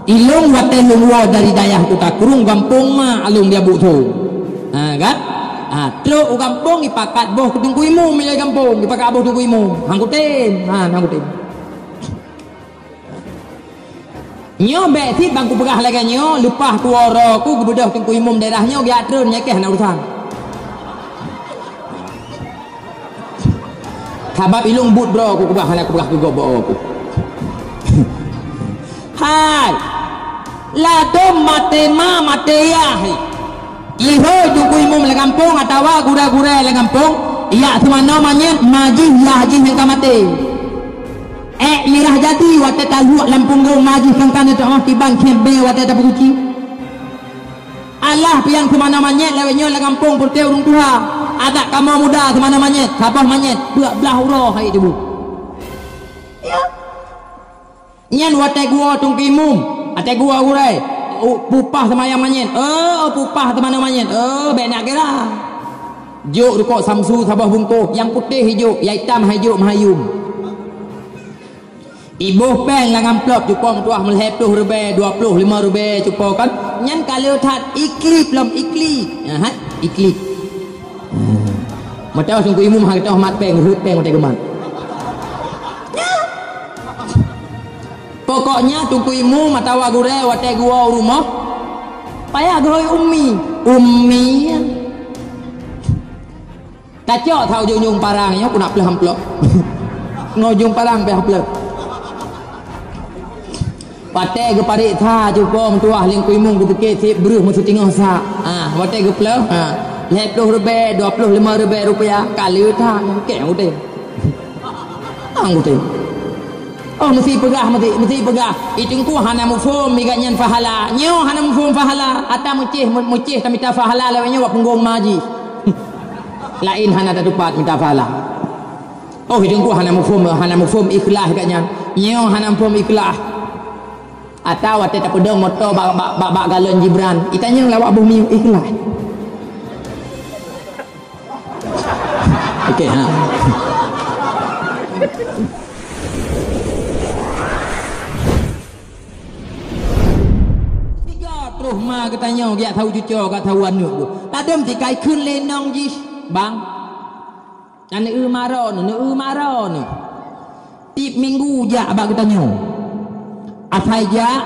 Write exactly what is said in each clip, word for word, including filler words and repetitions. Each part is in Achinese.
Ilôn watée lôn woe dari dayah Kuta Krueng gampông ma alôn di Abuk Thon. Ha, kan? Ha, trok u gampông ipakat boh keu Teungku Imum ilée gampông, ipakat boh Teungku Imum. Han kutem, ha, han kutem. Nyoe bék cit ban kupeugah lagée nyoe, leupah kuwoe uroe ku geubeudôh Teungku Imum daerah nyoe geujak treun nyang keuh hana urusan. Sabab ilôn buet droe ku keubah hana kupeugah keu gob bak ku. Hai! Ladôm maté ma maté yah. Ihôi Teungku Imum lam gampông atawa gurée-gurée lam gampông, yak seumanoe manyét ma jih yah jih nyang ka maté. Ék mirah jadi watée taluek lam punggông ma jih kangkan neutôh kiban khém bée watée tapeukuci. Alah piang seumanoe manyét lawét nyoe lam gampông peureute ureuëng tuha. Adak kamoe muda seumanoe manyét, saboh manyét, peuet blaih uroe hai tuboh. Ya. Nyan watée geuwoe Teungku Imum, watée geuwoe gurée, u, pupah seumayang manyét, oh, pupah seumanoe manyét, oh, bék nak kira. Jok rukok Samsu saboh bungkôh, nyang putéh ijok, nyang itam hai jok meuhayum. Iboh péng lam amplop cupo meutuah meulhée ploh ribée, dua ploh lima ribée cupo kan. Nyan ka le that iklip lom iklip. Ha, iklip. Meutuah Teungku Imum hana geutoh mat péng, rhot péng watée geumat. Pokoknya Teungku Imum atawa gurée watée geuwoe u rumoh, payah geuhôi ummi. Ummi. Tacok that ujong-ujong parang nyoe, keuneuk pleuh amplop. Ngon ujong parang pih pleuh. Watée geupareksa cupo meutuah lé Teungku Imum geupike seb breuh meuseuteungoh sak. Ah, watée geupleuh, ha. Lhée ploh ribée, dua ploh lima ribée rupiah, ka le that, keu udeh. Ang udeh. Oh, meusi peugah, meusi, meusi peugah. Teungku hana muphom migat nyan pahala. Nyoe hana muphom pahala. Ata meucéh, meucéh tamita pahala lawét nyoe bak punggong ma jih. Laén hana tatupat mita pahala. Oh, Teungku hana muphom, hana muphom ikhlas kat nyan. Nyoe hana muphom ikhlas. Atawa watée tapeudong moto bak, bak, bak, bak galon Jibran. Itanyong lawak boh miyueb ikhlas. Okey, ha. Tiga troh ma geutanyoe geujak saweue cuco ka saweue aneuk geuh. Ladôm sikai kheun lé nong jih, bang. Nyan neu-eu maro neu, neu-eu maro neu. Tieb minggu jak bak geutanyoe. Asai jak,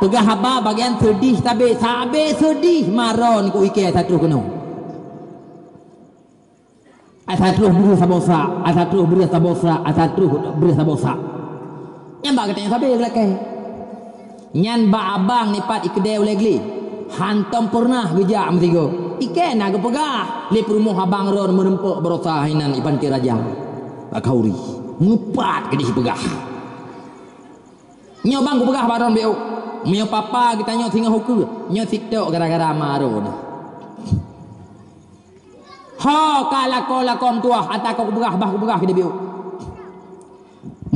peugah haba bagian seudeh sabe, sabe seudeh maro neu ku ikée satroh keunoe. Asa troh breueh saboh sak, asa troh breueh saboh sak, asa troh breueh saboh sak. Nyan bak geutanyoe sabe geulakée. Nyan bak abang nipat ikeudée ulée glé. Hantom peureunah geujak meusigoe. Ikée na geupeugah, lé peurumoh abang ron meureumpok barosa hinan ipan ti raja. Bak khauri. Meupat keudeh peugah. Nyoe bang kupeugah baron B O. Meunyoe papa geutanyoe singoh ukeue, nyoe sitok gara-gara ma ron. Ho ka lakoe-lakoe meutuwah, ata ka kupeugah, bah kupeugah keu D B U.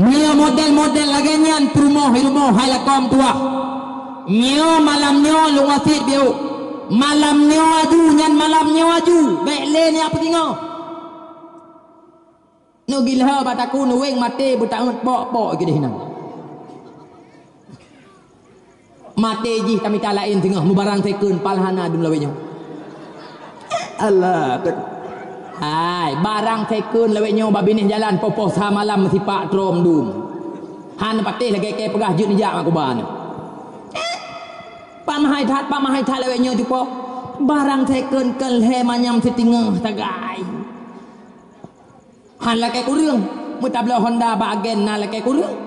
Meunyoe model-model lagée nyan peurumoh i rumoh hai lakoe meutuwah, nyoe malam nyoe lôn wasiet B U. Malam nyoe aju nyan malam nyoe aju, bék lé neujak peusingoh. Neugilah bak takue neuweng maté beutaéuet pok-pok keudeh nyan. Maté jih tamita laén teungoh meubarang second pal hana dum lawét nyoe. Allah, tak. Hai, barang second lawét nyoe bak binéh jalan poh-poh sa malam meusipak trom dum. Han patéh lagée kée peugah jeuet neujak mak kuba nyoe. Pamahai that, pamahai that lawét nyoe jupo. Barang second kon lhée manyam siteungoh sagai. Han lakée kureueng, meutabloe honda bak agen na lakée kureueng.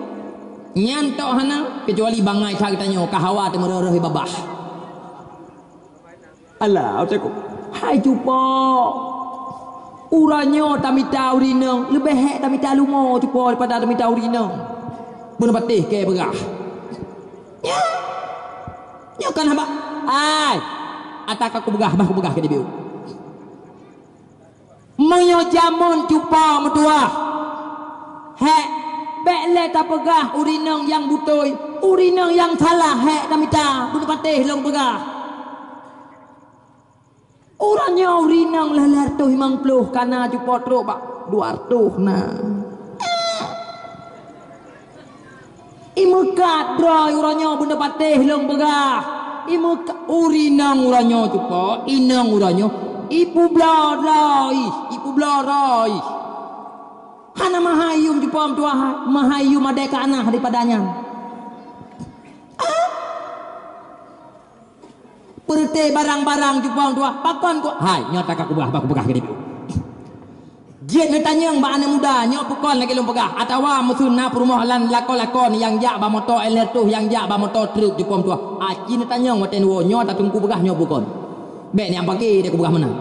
Nyan tok hana, keucuali bangai that geutanyoe ka hawa teumeuroh-roh i babah. Alah, utai ku. Hai cupo. Uroe nyoe tamita urineueng, leubeh hék tamita lumo cupo daripada tamita urineueng. Beuneupatéh kée peugah. Nyoe. Nyoe kan haba. Hai. Ata ka kupeugah, bah kupeugah keu D B U. Meunyoe jameun cupo meutuwah, hék, bék lé tapeugah urineueng nyang beutôi, urineueng nyang salah hék tamita, beuneupatéh lôn peugah. Uroe nyoe urineueng lhée-lhée reutôh limong ploh ka na cupo trok bak dua reutôh na. Meukat droe uroe nyoe beuneupatéh lôn peugah. Imeuka-, urinong uroe nyoe cupo, inong uroe nyoe. Ipubloe droe, ipubloe droe. Hana meuhai yum cupo meutuah, meuhai yum adé ka anah daripada nyan. Peureuté barang-barang cupo meutuah, pakon ku, hai, nyoe taka kupeugah, bah kupeugah keu dipu. Jeuet neutanyong bak aneuk muda, nyoe pakon lagée lôn peugah, atawa meusu na peurumoh lam lakoe-lakoe nyang jak bak moto éh lhée tuh, nyang jak bak moto truk cupo meutuah. Aci neutanyong watée nyoe, nyoe tateungku peugah nyoe pakon. Bék nyang pake deh kupeugah meunan.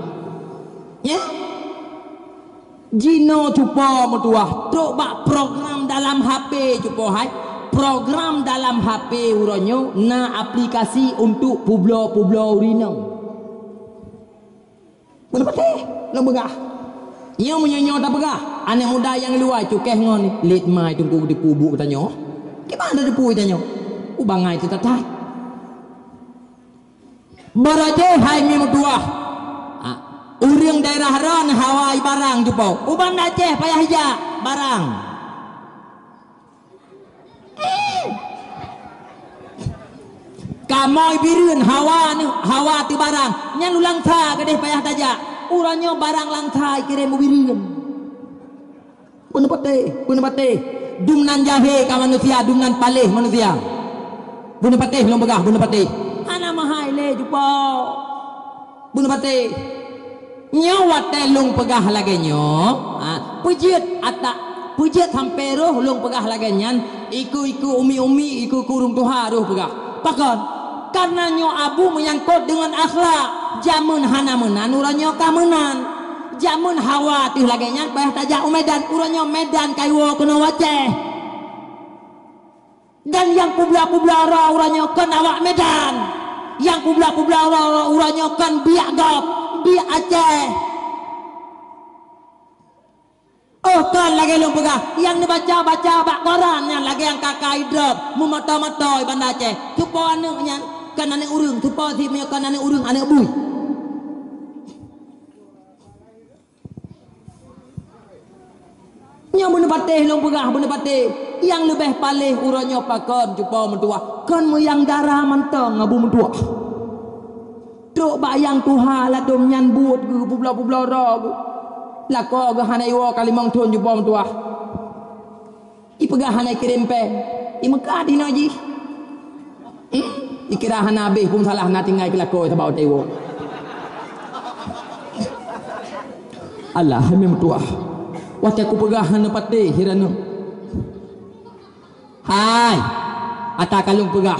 Nyoe? Jinoe cupo meutuah, trok bak program dalam H P cupo hai. Program dalam H P uroe nyoe na aplikasi untuk publoe-publoe urinong. Beuneupatéh, lôn peugah. Nyoe meunyoe nyoe tapeugah, aneuk muda nyang luwa cukéh ngon lét mai teungku di kubu tanyoe. Kiban na teupui tanyoe? Ubangai teutatah. Barajée hai mi meutuah. Ha, ureuëng daerah ron hawa i barang cupo. Uban Aceh payah jak barang. Kamoe Bireuen hawa ni, hawa teubarang. Nyan u Langsa keudeh payah tajak. Uroe nyoe barang Langsa ikirém u Bireuen. Beuneupatéh, beuneupatéh. Dumnan jahé ka manusia, dumnan paléh manusia. Beuneupatéh lôn peugah, beuneupatéh. Hana meuhai lé cupo. Beuneupatéh. Nyoe watée lôn peugah lagée nyoe, ha, peujeuet ata, peujeuet sampoe roh lôn peugah lagée nyan, iku-iku umi-umi, iku-iku ureuëng tuha roh peugah. Pakon? Kareuna nyoe abu meunyangkot deungon akhlak. Jameun hana meunan, uroe nyoe ka meunan. Jameun hawa teuh lagée nyan, payah tajak u Medan, uroe nyoe Medan ka iwoe keunoe u Aceh. Dan nyang publoe-publoe droe uroe nyoe kon awak Medan. Nyang publoe-publoe droe uroe nyoe kon biak gob, biak Aceh. Oh, kon lagée lôn peugah, nyang neubaca-baca bak koran nyan lagée nyang ka-ka idrob, meumoto-moto i Banda Aceh. Cupo aneuk nyan kon aneuk ureuëng, cupo si meunyoe kon aneuk ureuëng, aneuk bui. Nyoe beuneupatéh lôn peugah, beuneupatéh. Nyang leubeh paléh uroe nyoe pakon cupo meutuah, kon meuyang dara mantong abu meutuah. Trok bak nyang tuha ladôm nyan buet geuh publoe-publoe droe geuh. Lakoe geuh hana iwoe ka limong thon cupo meutuah. Ipeugah hana ikirém péng, imeukat inoe jih. Hmm? Ikira hana habéh pun salah na tinggai keu lakoe sabab watée iwoe. Alah, hai mi meutuah. Watée kupeugah hana patéh hireuen. Hai, ata ka lôn peugah.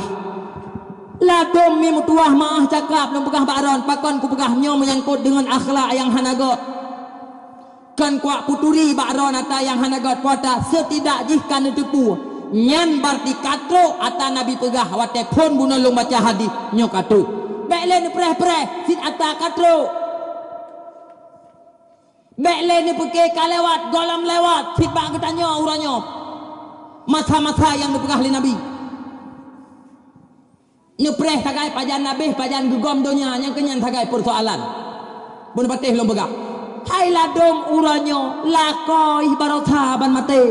Ladôm mi meutuah meu'ah cakap lôn peugah bak droen, pakon kupeugah nyoe meunyangkot deungon akhlak nyang hana göt. Kon kuak peuturi bak droen ata nyang hana göt, kuata seutidak jih ka neuteupeue. Nyan barti ka trok ata Nabi peugah watée phon bunoe lôn baca hadih nyoe ka trok. Bék lé neupreh-preh, cit ata ka trok. Bék lé neupeuke ka lewat, gohlom lewat, cit bak geutanyoe uroe nyoe. Masa-masa nyang neupeugah lé Nabi. Neupreh sagai pajan habéh, pajan geugom donya, nyang keunyan sagai peursoalan. Beuneupatéh lôn peugah. Hai ladôm uroe nyoe, lakoe barosa ban maté.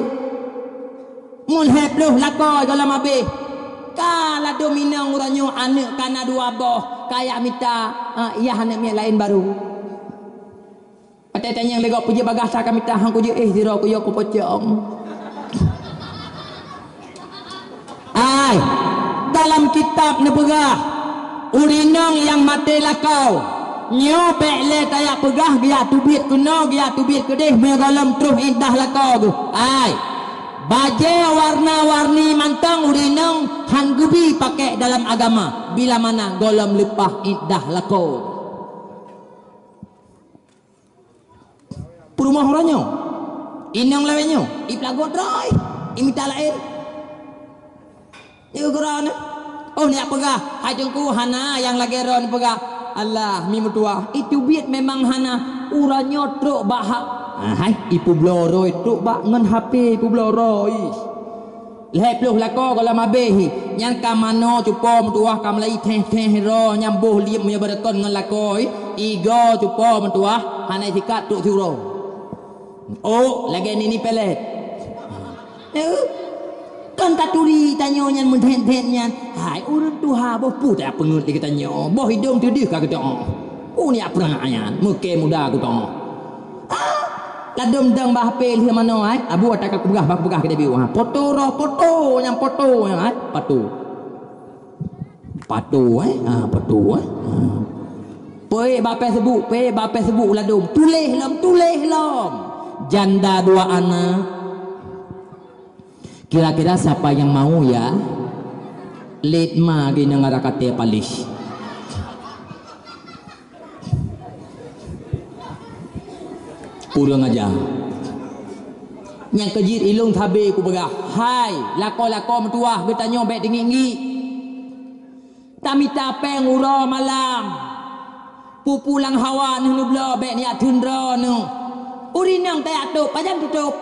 Meulhée ploh lakoe gohlom habéh. Ka ladôm inong uroe nyoe aneuk ka na dua boh, ka jak mita, eh, yah aneuk miet laén barô. Watée tanyong lé gob peujeuet bagah sa ka mita, han kujeuet éh sidroe kuyue kupocong. Ai, dalam kitab neupeugah, ureuëng inong nyang maté lakoe, nyoe bék lé tajak peugah geujak teubiet keunoe, geujak teubiet keudeh, meunyoe gohlom troh iddah lakoe geuh. Ai, bajée warna-warni mantong ureuëng inong han geubi pakék dalam agama, bila mana gohlom leupah iddah lakoe. Peurumoh uroe nyoe, inong lawét nyoe, ipeulagot droe, imita laén. Nyoe keudroe nyoe. Oh, neujak peugah, hai Teungku, hana nyang lagée droe neupeugah. Alah, mi meutuah, iteubiet memang hana. Uroe nyoe trok bak ha-, ah, hai, ipeubloe droe, trok bak ngon H P ipeubloe droe. Lhée ploh lakoe gohlom habéh hi, nyan ka manoe cupo meutuah ka meulayi theh-theh droe nyang boh liem meunyoe beureukon ngon lakoe, igoe cupo meutuah hana sikat trok siuroe. Oh, lagée nini pelet. Eh, Kan taturi tanyoe nyan meudhet-dhet nyan. Hai ureuëng tuha, boh peue tapeungeuet lé geutanyoe. Boh idong teudeuh ka geutanyoe. Peue nyak prang nyan, meukée muda geutanyoe. Ah, ladom dang bak H P lheueh manoe, hai. Abu ata ka kupeugah, bak kupeugah keu Debi, ha. Foto roh, foto nyang foto nyang, hai. Patu. Patu, eh. Ha, patu, eh. Ha. Peuék bak Facebook, peuék bak Facebook ladom. Tuléh lom, tuléh lom. Janda dua anak. Kira-kira siapa yang mau ya? Let ma geuh ngon rakaté paléh. Kurang aja. Nyang keujit ilong sabe kupeugah, hai, lakoe-lakoe meutuwah geutanyoe bék teungiek-ngiek. Tamita péng uroe malam. Pupu lam hawa neuh neubloe bék neujak teundroe neuh. Ureuëng inong tajak tôb, pajan tutôb.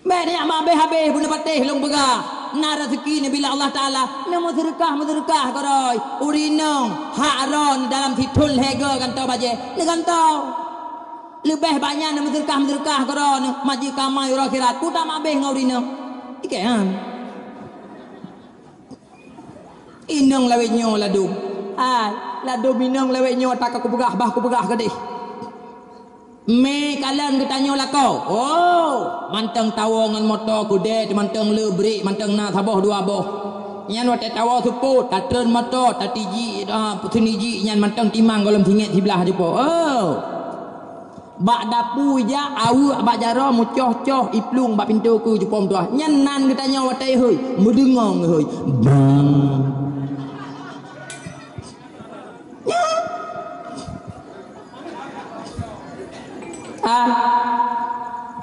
Bék neujak mabéh-abéh beuneupatéh lôn peugah. Na raseuki neubila Allah Taala, neumeuseudeukah-meuseudeukah keudroe. Ureuëng inong hak droe dalam sithon lhée goe gantoe bajée, neugantoe. Leubeh banyak neumeuseudeukah-meuseudeukah keudroe, maji kamai uroe akhirat, kuta mabéh ngon ureuëng inong. Ikée han. Inong lawét nyoe ladum. Hai, ladum inong lawét nyoe, ata ka kupeugah, bah kupeugah keudeh. Mé kalon geutanyoe lakoe. Oh, mantong tawoe ngon moto keudeh, mantong le brek, mantong na saboh dua boh. Nyan watée tawoe seupôt, tatreun moto, tatiji, ah, seuniji nyan mantong timang gohlom singét siblah jupo. Oh. Bak dapu ijak, aweuek bak jaroe, meucoh-coh iplueng bak pintoe keu jupom tuah. Nyan nan geutanyoe watée hôi, meudeungoe hôi. Bang. Ah,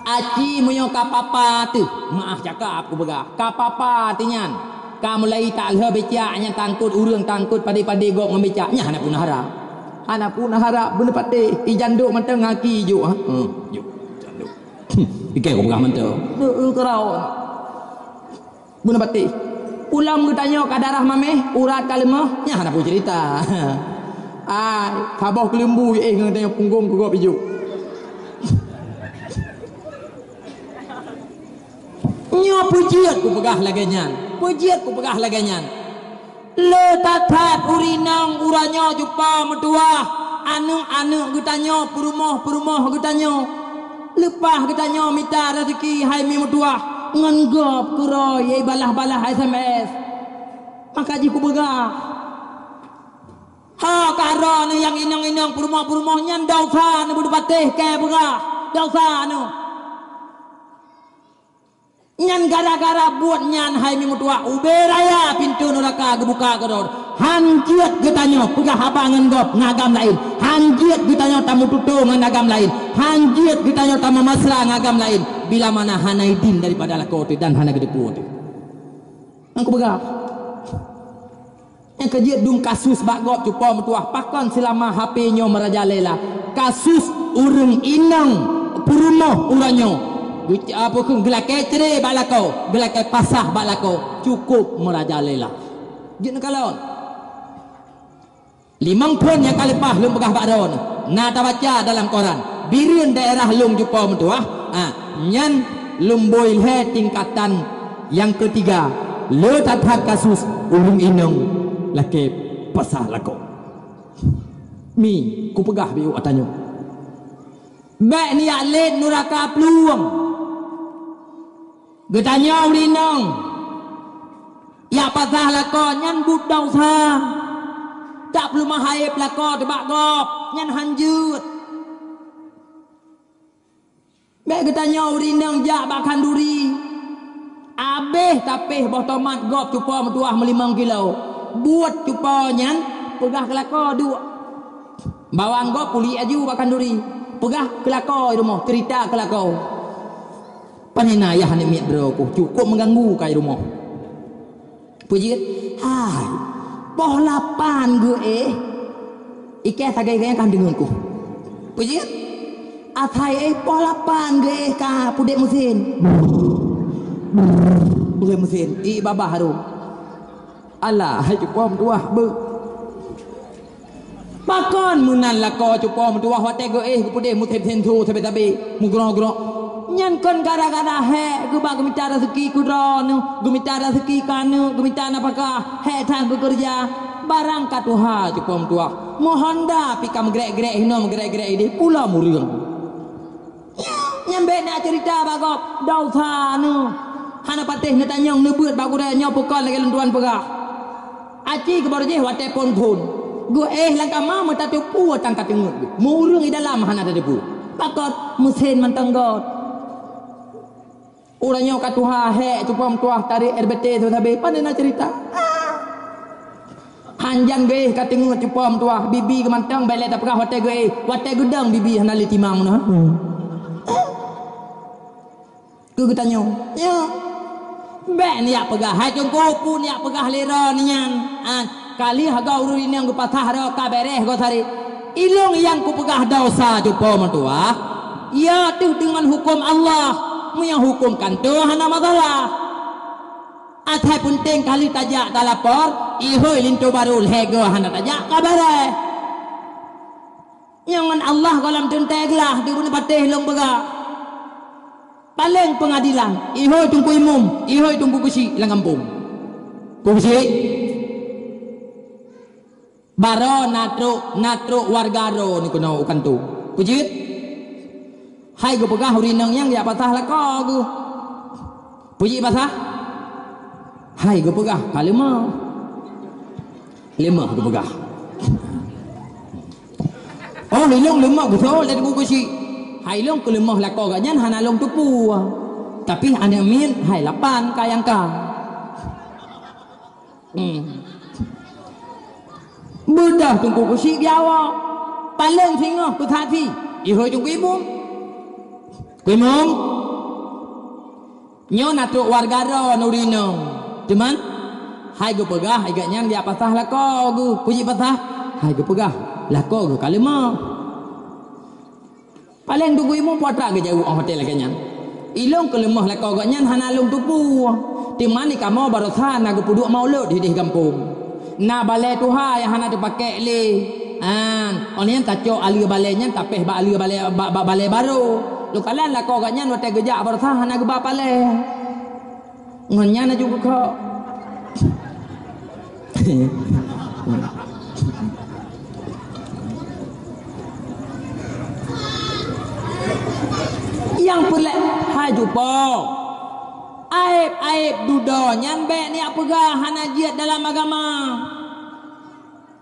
aci meunyoe ka papa teuh, maah cakap kupeugah, ka papa teuh nyan. Ka mulai tak lheueh becak nyan tangkot ureuëng tangkot padé-padé gob ngon becak. Nyan hana puna harap. Hana puna harap beuneupatéh. Ijandok mantong ngaki juk, ha? Hmm, juk. Jandok. Ikée kupeugah mantong. Teu keuraon. Beuneupatéh. Ulôn geutanyoe ka darah mameh, urat ka leumoh, nyan hana peue cerita. Ai, saboh keuleumbu éh ngon geutanyoe punggong keu gob ijuk. Nyoe peujeuet kupeugah lagée nyan. Peujeuet kupeugah lagée nyan. Le that-that ureuëng inong uroe nyoe cupa meutuwah, aneuëk-aneuëk geutanyoe, peurumoh-peurumoh geutanyoe. Leupah geutanyoe mita raseuki hai mi meutuwah, ngon gob keudroe ié balah-balah S M S. Maka jih kupeugah, ha, ka droe neuh nyang inong-inong peurumoh-peurumoh nyan desya neuh beuneupatéh kée peugah, desya neuh. Nyan gara-gara buet nyan hai mi meutuwah, ubé raya pintoe nuraka geubuka keudroe. Han jeuet geutanyoe peugah haba ngon gob ngon agam laén. Han jeuet geutanyoe tameututoe ngon agam laén. Han jeuet geutanyoe tameumasra ngon agam laén. Bila mana hana idin daripada lakoe teuh dan hana geuteupeue teuh. Nyang kupeugah. Nyang keujeuet dum kasus bak gob cupo meutuwah pakon seulama H P nyoe meurajalela. Kasus ureuëng inong peurumoh uroe nyoe. Geu-, apa kheun, geulakée cre bak lakoe, geulakée pasah bak lakoe, cukup meurajalela. Jeuet neukalon. Limong thon nyang ka leupah lôn peugah bak droeneuh, na tabaca dalam koran. Bireuen daerah lôn cupo meutuwah, ah, nyan lôn bôi lhée tingkatan nyang keutiga, le that-that kasus ureuëng inong lakée pasah lakoe. Mi, kupeugah bak geutanyoe. Bék neujak lét nuraka plueng. Geutanyoe ureuëng inong, jak pasah lakoe nyan buet desya. Tak peuleumah aéb lakoe teuh bak gob, nyan han jeuet. Bék geutanyoe ureuëng inong jak bak khanduri. Abéh tapéh boh tomat gob cupo meutuwah meulimong kilo. Buet cupo nyan peugah keu lakoe duek. Bawang gob puléh aju bak khanduri. Peugah keu lakoe i rumoh, cerita keu lakoe. Pane na ayah aneuk miet droe kuh, cukup mengganggu ka i rumoh. Peue jeuet? Hai, poh lapan geuéh. Ikée sagai-sagai kan deungon kuh. Peue jeuet? Asai éh poh lapan geuéh ka pudek mesin. Pudek mesin. I babah haru. Alah, hai cupo meutuwah beu. Pakon meunan lakoe cupo meutuwah watée geuéh geupudeh mutem senso sabe-sabe, mugrok-grok. Nyan kon gara-gara hék geuba geumita raseuki keu droeneuh, geumita raseuki keu aneuk, geumita nafakah, hék that geukeureuja, barang ka tuha cupo meutuah. Meuhonda pih ka meugrek-grek hinoe, meugrek-grek idéh, pulo mureueng. Nyan bék na ceurita bak gob, desya neuh. Hana patéh neutanyong neubeuet bak gurée nyoe peukon lagée lôn tuan peugah. Aci keubaru jih watée phon-phon. Geuéh lam kama meutateupeue tan ka teungeut. Meu ureuëng di dalam hana tateupeue. Pakon meusén mantong got. Uroe nyoe ka tuha hék cupo meutuah tarék R B T tu sabe. Pane na ceurita? Hanjan geuéh ka teungeut cupo meutuah. Bibi geumantong bék lé tapeugah watée geuéh. Watée geudong bibi hana lé timang meunan. Keu geutanyoe. Ya. Bék neujak peugah, hai Teungku, peue neujak peugah lé droeneuh nyan. Ah, kali haga ureuëng inong geupasah droe ka beres goe sari. Ilong nyang kupeugah desya cupo meutuah. Ya teuh deungon huköm Allah. Meunyoe huköm kanto hana masalah. Asai peunteng kali tajak talapor, ihôi linto barô lhée goe hana tajak ka beres. Nyoe ngon Allah gohlom teuntée glah di bunoe patéh lôn peugah. Paleng peungadilan, ihôi Teungku Imum, ihôi Teungku Keuchik lam gampông. Teungku Keuchik. Baroe na trok, na trok warga droe ni keunoe u kanto. Peue jeuet? Hai geupeugah ureuëng inong nyang jak pasah lakoe geuh. Peue jeuet pasah? Hai geupeugah ka leumoh. Leumoh geupeugah. Oh, ilong leumoh geuthol dari buku si. Hai ilong keu leumoh lakoe geuh nyan hana lôn teupeu. Tapi aneuk miet hai lapan ka nyang ka. Hmm. Beudôh Teungku Keuchik di awak. Paleng singoh keu saksi. Ihôi Teungku Imum. Teungku Imum. Nyoe na trok warga droe nuri nong. Teuma, hai geupeugah, hai geuh nyan jak pasah lakoe geuh. Peue jeuet pasah? Hai geupeugah, lakoe geuh ka leumoh. Paleng Teungku Imum putra geujaweueb óh watée lagée nyan. Ilong keu leumoh lakoe geuh nyan hana lôn teupeu. Teuma di kamoe baroesa na geupeuduek maulot di deh gampông. Na balée tuha nyang hana teupakék lé. An, óh nyan tacok aleue balée nyan tapéh bak aleue balée, bak, bak balée barô. Lôn kalon lakoe geuh nyan watée geujak baroesa hana geuba palée. Ngon nyan aju geukok. Nyang peureulée hai cupo. Aéb-aéb dudoe nyan bék neujak peugah hana jeuet dalam agama.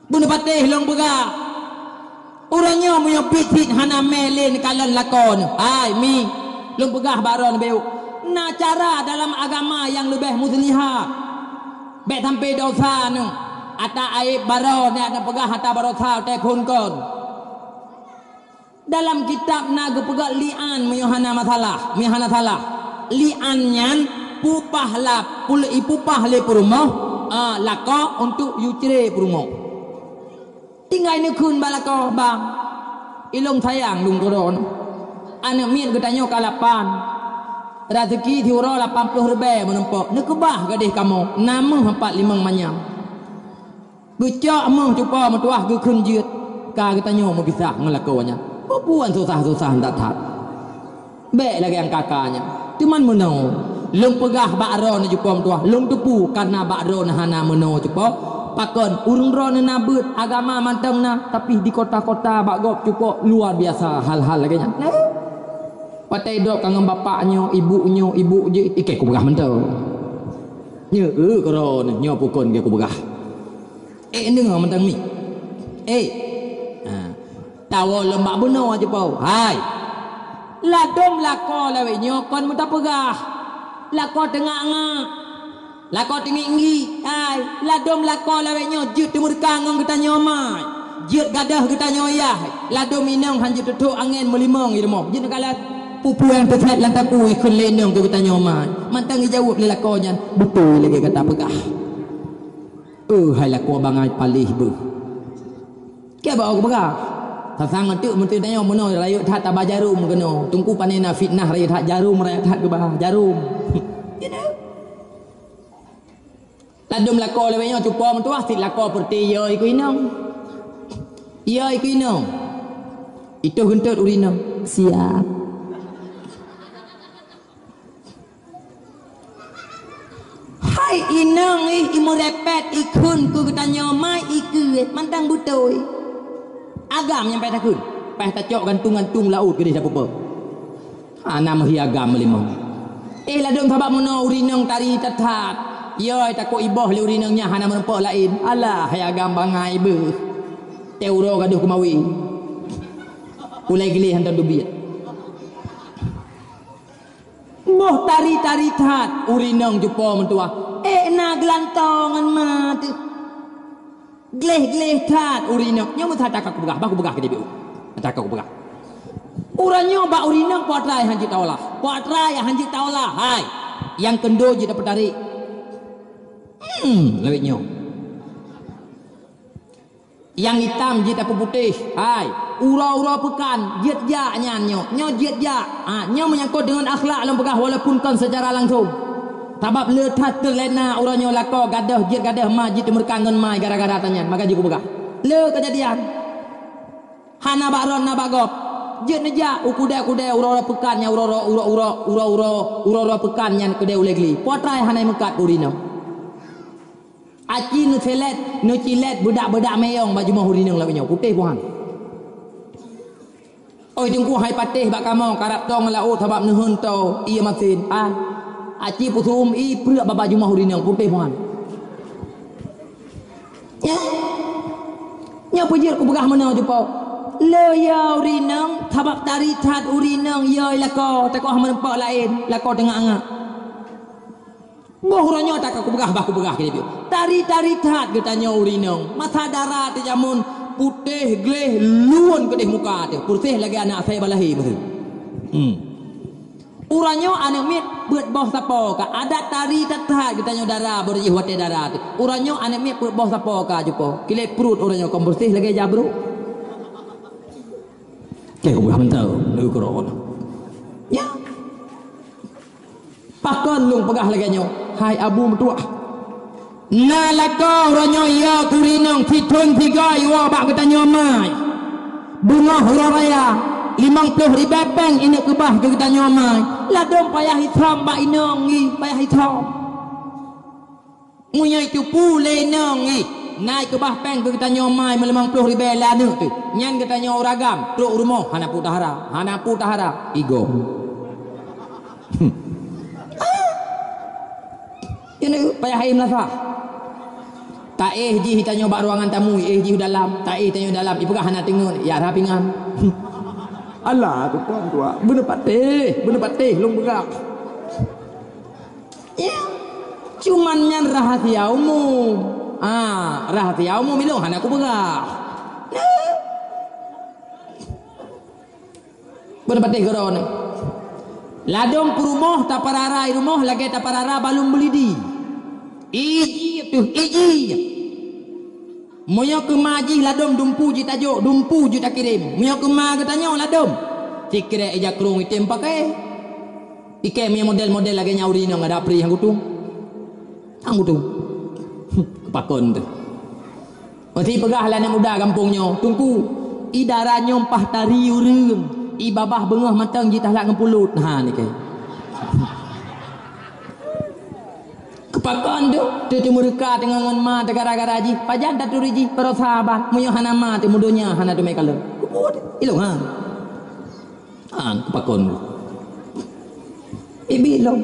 Bunoe patéh lôn peugah. Ureuëng nyoe meunyoe biet cit hana mé lé neukalon lakoe nyoe. Hai mi, lôn peugah bak droeneuh bék. Na cara dalam agama nyang leubeh muslihat. Bék sampai desya nyoe. Ata aéb baroe nyoe neupeugah ata baroesa watée phon kon. Dalam kitab na geupeugah li'an meunyoe hana masalah, meunyoe hana salah. Li'an nyan pupah lap, pul-, ipupah lé peurumoh, ah, lakoe untuk yucre peurumoh. Tinggai neukheun bak lakoe, "Bang, ilong sayang lôn keudroe. Aneuk miet geutanyoe ka lapan. Raseuki siuroe lapan ploh ribée meunumpok. Neukeubah gadeh kamoe, na meuh empat limong manyam." Geucok meuh cupo meutuah geukheun jeuet. Ka geutanyoe meubisah ngon lakoe nyan. Peue-peue susah-susah that-that. Bék lagée nyang ka-ka nyan. Teuma meunoe, lôn peugah bak droeneuh cupo meutuah, lôn teupeu kareuna bak droeneuh hana meunoe cupo. Pakon ureuëng droeneuh na beuet agama mantong na, tapi di kota-kota bak gob cupo luar biasa hal-hal lagée nyan. Watée idrop ka ngon bapak nyoe, ibu nyoe, ibu jih, ikée kupeugah mantong. Nyoe, eh, keudroe nyoe, nyoe peue kon geu kupeugah. Eh, deungoe mantong mi. Eh. Ha. Tawoe lom bak bunoe cupo. Hai. Ladom lakoe lawét nyoe kon meuta peugah. Lakoe teungak-ngak. Lakoe teungiek-ngiek. Hai. Ladom lakoe lawét nyoe jeuet teumeureuka ngon geutanyoe mai. Jeuet gadôh geutanyoe yah. Ladom inong han jiteuthok angén meulimong i rumoh. Jeuet neukalon. Peue-peue nyang teuthét lam takue kheun lé inong keu geutanyoe mai. Mantong ijaweueb lé lakoe nyan. Beutôi lagée gata peugah. Eh, hai lakoe bangai paléh beuh. Keu bak geupeugah. Sasang teuk meuteuk tanyoe meunoe rayeuk that taba jarom keunoe. Teungku pane na fitnah rayeuk that jarom, rayeuk that geuba jarom. Ladom lakoe lawét nyoe cupo meutuah sit lakoe peureuté yo ikeu inong. Yo ikeu inong. Itoh geuntot ureuëng inong. Siap. Mantong beutôi. Agam nyang payah takheun. Payah tacok gantung-gantung laôt keudeh tapeupo. Hana meuhi agam meulimong. Eh, ladôm sabab meunoe ureueng inong tari that-that. Yoi, takot iboh lé ureueng inong nyan hana meurumpok laén. Alah, hai agam bangai beuh. Teuh uroe gadoh keumawe. Ulée gleh hantom teubiet. Boh tari-tari that ureueng inong jipo meutuah. Eh, na geulantong ngon ma teuh. Gleh-gleh that ureueng inong. Nyoe meusa that ka kupeugah, bah kupeugah keudeh biôh. That ka kupeugah. Uroe nyoe bak ureueng inong po atra nyang hanjeuet taolah. Po atra nyang hanjeuet taolah, hai. Nyang keundo jeuet tapeutarek. Hmm, lawét nyoe. Nyang itam jeuet tapeuputéh, hai. Uroe-uroe peukan, jeuet jak nyan nyoe. Nyoe jeuet jak. Ha, nyoe meunyangkot deungon akhlak lôn peugah walaupun kon seucara langsong. Sabab le that teulena uroe nyoe lakoe gadoh jeuet gadoh ma jeuet teumeureuka ngon ma gara-gara tanyan. Maka jeuet kupeugah. Le keujadian. Hana bak rot na bak gob. Jeuet neujak u kudée-kudée uroe-uroe peukan nyan uroe-uroe, uroe-uroe, uroe-uroe, uroe-uroe peukan nyan keudeh ulée gleh. Po atra hana meukat keu ureueng inong. Aci neusilet, neucilet beudak-beudak miyong bak jumoh ureueng inong lawét nyoe, putéh buhan. Oi Teungku, hai patéh bak kamoe, karab tong laôt sabab neuheun toe ié masin. Ah, aci peusuum ié preuk bak jumoh ureueng inong, putéh buhan. Nyoe, nyoe peue jeuet kupeugah meunoe jipo. Le yo ureueng inong, sabab tari that ureueng inong yo lakoe, takot hana meurumpok laén, lakoe teungoh angak. Boh uroe nyoe that ka kupeugah, bah kupeugah keudeh biôh. Tari-tari that geutanyoe ureueng inong. Masa dara teuh jameun putéh gleh luweuen keudeh muka teuh. Peureséh lagée aneuk asèe balahé meusu. Hmm. Uroe nyoe aneuk miet peuet boh sapo ka. Adat tari that-that geutanyoe dara baro jih watée dara teuh. Uroe nyoe aneuk miet peuet boh sapo ka jipo. Kilée pruet uroe nyoe kon peureséh lagée jabrôk. Keu kupeugah mantong, lagée keudroe. Ya. Pakon lôn peugah lagée nyoe, hai Abu meutuwah. Na lakoe uroe nyoe yo keu ureueng inong sithon sigoe iwoe bak geutanyoe mai. Beungoh uroe raya, limong ploh ribée péng ineuk keubah keu geutanyoe mai. Ladôm payah isom bak inong ngi, payah isom. Meunyoe teupeue lé inong ngi, na ikeubah péng keu geutanyoe mai meulimong ploh ribée lé aneuk teuh. Nyan geutanyoe ureueng agam, trok u rumoh hana peue tahara, hana peue tahara, igom. Hmm. Ini payah hai meunasah. Taéh jih tanyoe bak ruangan tamu, éh jih u dalam, taéh tanyoe dalam, ipeugah hana teungeut, ya rhah pingan. Alah, tukang tuak, beuneupatéh, beuneupatéh lôn peugah. Ya, cuman nyan rahasia umum. Ah, rahasia umum ilôn hana kupeugah. Nah. Beuneupatéh keudroe nyoe. Ladôm peurumoh tapeurara i rumoh lagée tapeurara balum beulidi. Iji teuh, iji. Meunyoe keu ma jih ladôm dumpu jitajok, dumpu jitakirém. Meunyoe keu ma geutanyoe ladôm, sikirek ija krong item pakai. Ikée meunyoe model-model lagée nyan ureueng inong ada pri nyang geutung. Nyang geutung. Pakon teuh. Meusi peugah lé aneuk muda gampông nyoe, "Teungku, i dara nyoe paih tari ureueng, i babah beungoh mantong jitahlat ngon pulot." Ha, nyan keuh. Keu pakon teuh, teuh teumeureuka teungoh ngon ma teuh gara-gara jih, pajan taturi jih, baroe saban, meunyoe hana ma teuh meudonya hana teumé kalon. Keupeue ilôn, ha? Han, keu pakon. Ibi lom.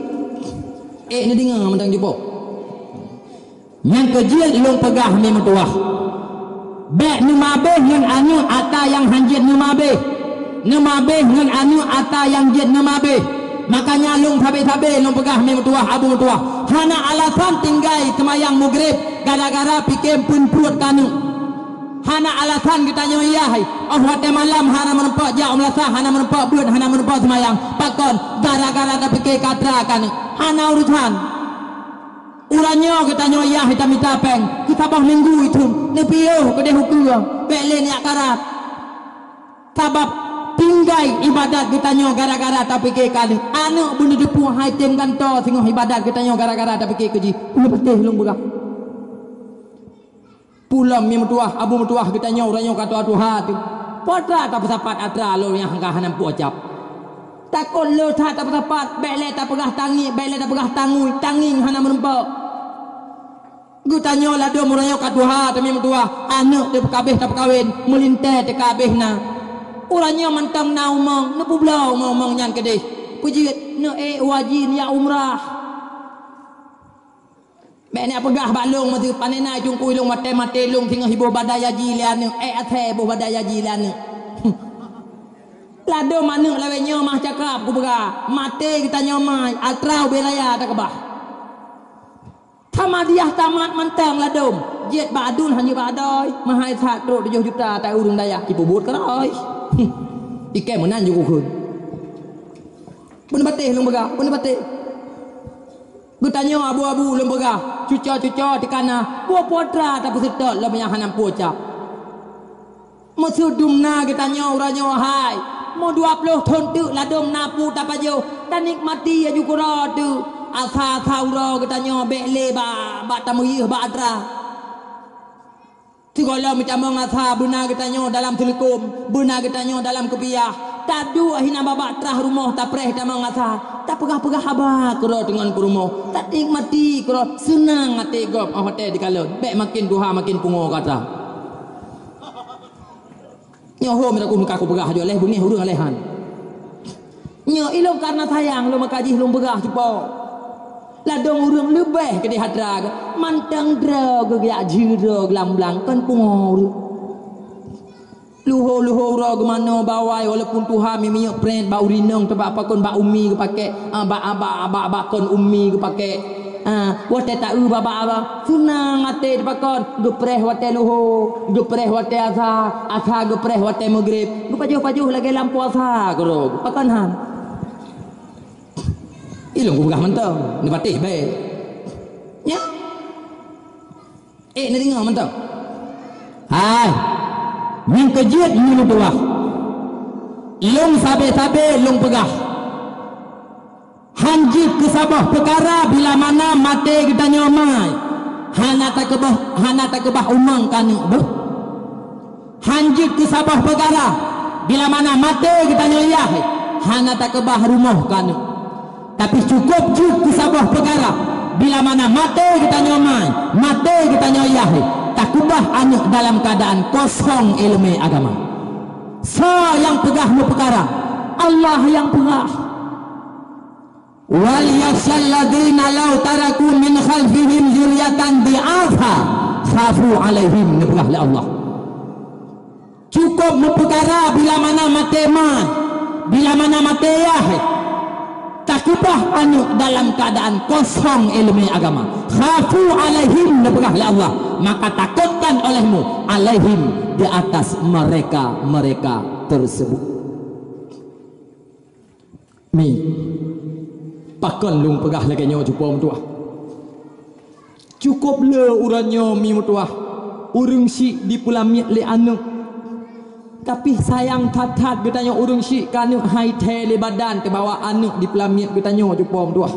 Eh, neudeungoe mantong jipo. Nyang keu jeuet lôn peugah mi meutuwah. Bék neumabeh ngon aneuk ata nyang han jeuet neumabeh. Neumabeh ngon aneuk ata nyang jeuet neumabeh. Makanya lôn sabe-sabe lôn peugah mi meutuwah, Abu meutuwah. Hana alasan tinggai seumayang Maghrib gara-gara pike peuet pruet keu aneuk. Hana alasan geutanyoe yah, oh watée malam hana meurumpok jak u meulasah, hana meurumpok beuet, hana meurumpok seumayang. Pakon? Gara-gara tapike keu atra keu aneuk. Hana urusan. Uroe nyoe geutanyoe yah tamita péng, keu saboh minggu item, neupiôh keudeh ukeue, bék lé neujak karat. Sabab tinggai ibadat geutanyoe gara-gara tapike keu aneuk. Aneuk beuneuteupeu hai tem gantoe singoh ibadat geutanyoe gara-gara tapike keu jih. Ulôn patéh lôn peugah. Peue lom mi meutuwah, Abu meutuwah geutanyoe uroe nyoe ka tuha-tuha teuh. Peue atra tapeusapat atra lôn nyang ka hana meupeue cap. Takot le that tapeusapat, bék lé tapeugah tangieng, bék lé tapeugah tangui, tangieng hana meurumpok. Geutanyoe ladôm uroe nyoe ka tuha, teuma meutuah, aneuk teuh kabéh tapeukawen, meulintèe teuh kabéh na. Uroe nyoe mantong na umong, neupubloe umong-umong nyan keudeh. Peujeuet, neuék u haji, neujak umrah. Bèk neupeugah bak lôn, meuseu panena cungkui lôn, watèe maté lôn singoh iboh badai haji lé aneuk, ék asèe boh badai haji lé aneuk. Ladôm aneuk lawét nyoe mah cakap kupeugah, maté geutanyoe mai, atra ubé raya takeubah. Hana diah tamat mantong ladôm, jeuet bak aduen hana bak adoe, meuhai that trok tujoh juta, ta ureueng dayah ipeubuet keurôi. Ikèe meunan jukukheun. Beuneupatéh lôn peugah, beuneupatéh. Geutanyoe abu-abu lôn peugah, cuco-cuco teuka na, peue atra tapeuseutôt lom nyang hana peue cap. Meuseudum na geutanyoe uroe nyoe hai, meu dua ploh thon teuk ladôm na peue tapajoh, tanikmati aju keudroe teuh. Asa-asa uroe geutanyoe bèk lé bak, bak tameuyeuh bak atra. Sigohlom tamong asa beuna geutanyoe dalam seuleukom, beuna geutanyoe dalam keupiah. Taduek hinan babah trah rumoh tapreh tamong asa. Tapeugah-peugah haba keudroe teungon peurumoh. Tanikmati keudroe seunang até gob 'oh watèe teukalon. Bèk maken tuha maken pungo gata. Nyoe hom dak meuka kupeugah ajoh lé beungèh ureueng lé han. Nyoe ilôn kareuna sayang lôn meuka jih lôn peugah cupo. Ladôm ureueng leubeh keudeh atra geuh, mantong droe geuh geujak jeuet droe geulam blang kon pungo ureueng. Luho-luho uroe geumanoe bawai walaupun tuha mimiyuek prèt bak ureueng inong teuh bak pakon bak umi geupakék, ah, bak, ah, bak, bak, bak kon umi geupakék. Ah, watèe taeu babah abah, seunang até teupakon, geupreh watèe luho, geupreh watèe asa, asa geupreh watèe meugreb, geupajoh-pajoh lagèe lam puasa keudroe, pakon han. Ilôn kupeugah mantong, neupatéh bèk. Nyan. Eh, neudeungoe mantong. Hai, nyang keujeuet nyoe tuah. Lôn sabé-sabé lôn peugah. Han jeuet keu saboh peukara bila mana maté geutanyoe mai, hana takeubah, hana takeubah umong keu aneuk beuh. Han jeuet keu saboh peukara bila mana maté geutanyoe yah, hana takeubah rumoh keu aneuk. Tapi cukôp jeuet keu saboh peukara bila mana maté geutanyoe mai, maté geutanyoe yah, takeubah aneuk dalam keuadaan kosong ileumèe agama. Soe nyang peugah meupeukara? Allah nyang peugah. "Wal yakhshal ladzina law taraku min khalfihim dzurriyyatan dhi'afa khafu 'alaihim," neupeugah lé Allah. Cukôp meupeukara bila mana maté ma, bila mana maté yah, takeubah aneuk dalam keuadaan kosong ileumèe agama. Khafu 'alaihim neupeugah lé Allah, maka takutkan olehmu 'alaihim di atas mereka-mereka tersebut. Mi, pakon lôn peugah lagèe nyoe cupo meutuah? Cukôp le uroe nyoe mi meutuah, ureueng syiek dipeulamiet lé aneuk. Tapi sayang that-that geutanyoe ureueng syiek keu aneuk hai thèe lé badan teubawa aneuk dipeulamiet geutanyoe cupo meutuah.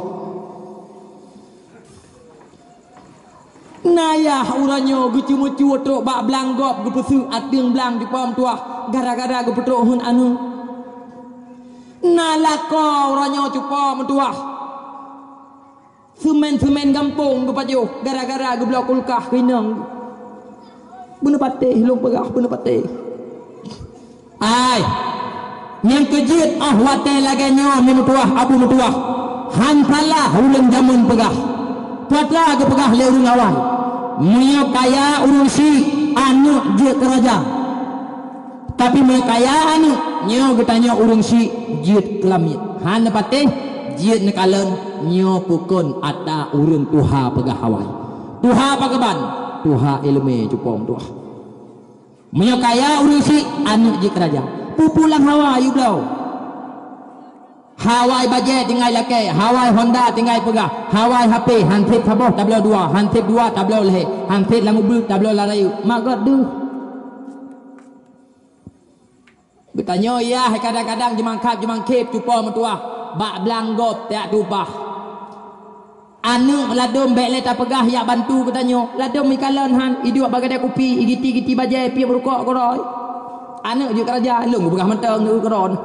Na yah uroe nyoe geucue-meucue trok bak blang gob geupeuseuk ateueng blang cupo meutuah gara-gara geupeutrok hon aneuk. Na lakoe uroe nyoe cupo meutuah. Seumén-seumén gampông geupajoh gara-gara geubloe kulkah keu inong. Beuneupatéh lôn peugah, beuneupatéh. Ai, nyang keujeuet 'oh watèe lagèe nyoe mi meutuah abu meutuah, han salah ureueng jameun peugah. Peue atra geupeugah lé ureueng awai, meunyoe kaya ureueng syiek, aneuk jeuet keu raja. Tapi meunyoe kaya aneuk, nyoe geutanyoe ureueng syiek jeuet keu lamiet. Hana patéh, jeuet neukalon, nyoe peukon ata ureueng tuha peugah awai. Tuha pakriban, tuha ileumèe cupo meutuah. Meunyoe kaya ureueng syiek, aneuk jeuet keu raja. Peue-peue lam hawa yue bloe. Hawa bajèe tinggai lakèe, hawa Honda tinggai peugah, hawa H P han sép saboh tabloe dua, han sép dua tabloe lhèe, han sép lam ubeut tabloe lam rayeuk. Magôt deuh. Geutanyoe yah kadang-kadang jimangkab jimangkeb cupo meutuah bak blang gob tajak tumpah. Aneuk ladôm bèk lé tapeugah jak bantu geutanyoe. Ladôm ikalon han, iduek bak gadée kupi, igiti-giti bajèe, piep rukok keudroe. Aneuk jeuet keuraja, lôn geupeugah mantong ngon keudroe.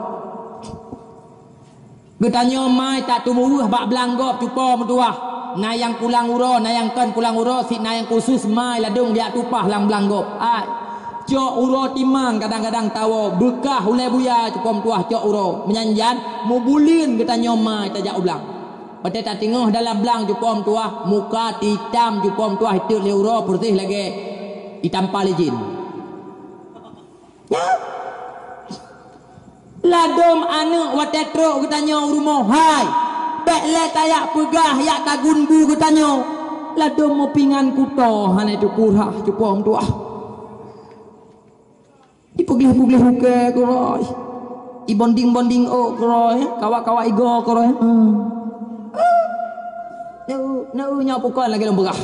Geutanyoe mai tateumuweuh bak blang gob cupo meutuah. Na nyang pulang uroe, na nyang kon pulang uroe, sit na nyang khusus mai ladôm geujak tupah lam blang gob. Ai. Cok uroe timang kadang-kadang tawoe, beukah ulée buya cupo meutuwah cok uroe. Meunyan jan, mubuleuen geutanyoe mai tajak u blang. Watée tateungoh dalam blang cupo meutuwah, muka teuitam cupo meutuwah, itot lé uroe peureuseh lagée itampa lé jén. Nyan. Ladôm aneuëk watée trok geutanyoe u rumoh, hai, bék lé tajak peugah jak tagun bu geutanyoe. Ladôm meupingan kuto hana teukurah cupo meutuwah. Ipeugléh-peugléh ukée keurôi. Ibonding-bonding ôk keurôi, kawak-kawak igoe keurôi. Hmm. Nyoe, nyoe, nyoe pukon lagée lôn peugah.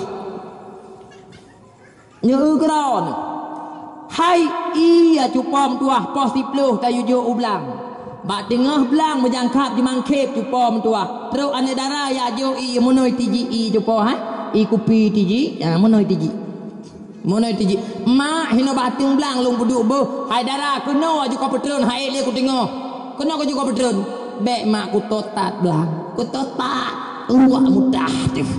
Nyoe keudroe nyoe. Hai, ie cupo meutuwah poh siplôh tayue jok u blang. Bak teungoh blang meujangkab jimangkeb cupo meutuwah. Trok aneuëk dara jak jok ie meunoe tijik ie cupo, ha? Ie kupi tijik, ha, meunoe tijik. Meunoe tijik. Mak, hinoe bak ateueng blang lôn peuduek boh. Hai dara, keunoe aju ka peutreun, hai lé kuteungoh. Keunoe aju ka peutreun. Bék mak kutotat blang. Kutotat. Uak mudah teuh.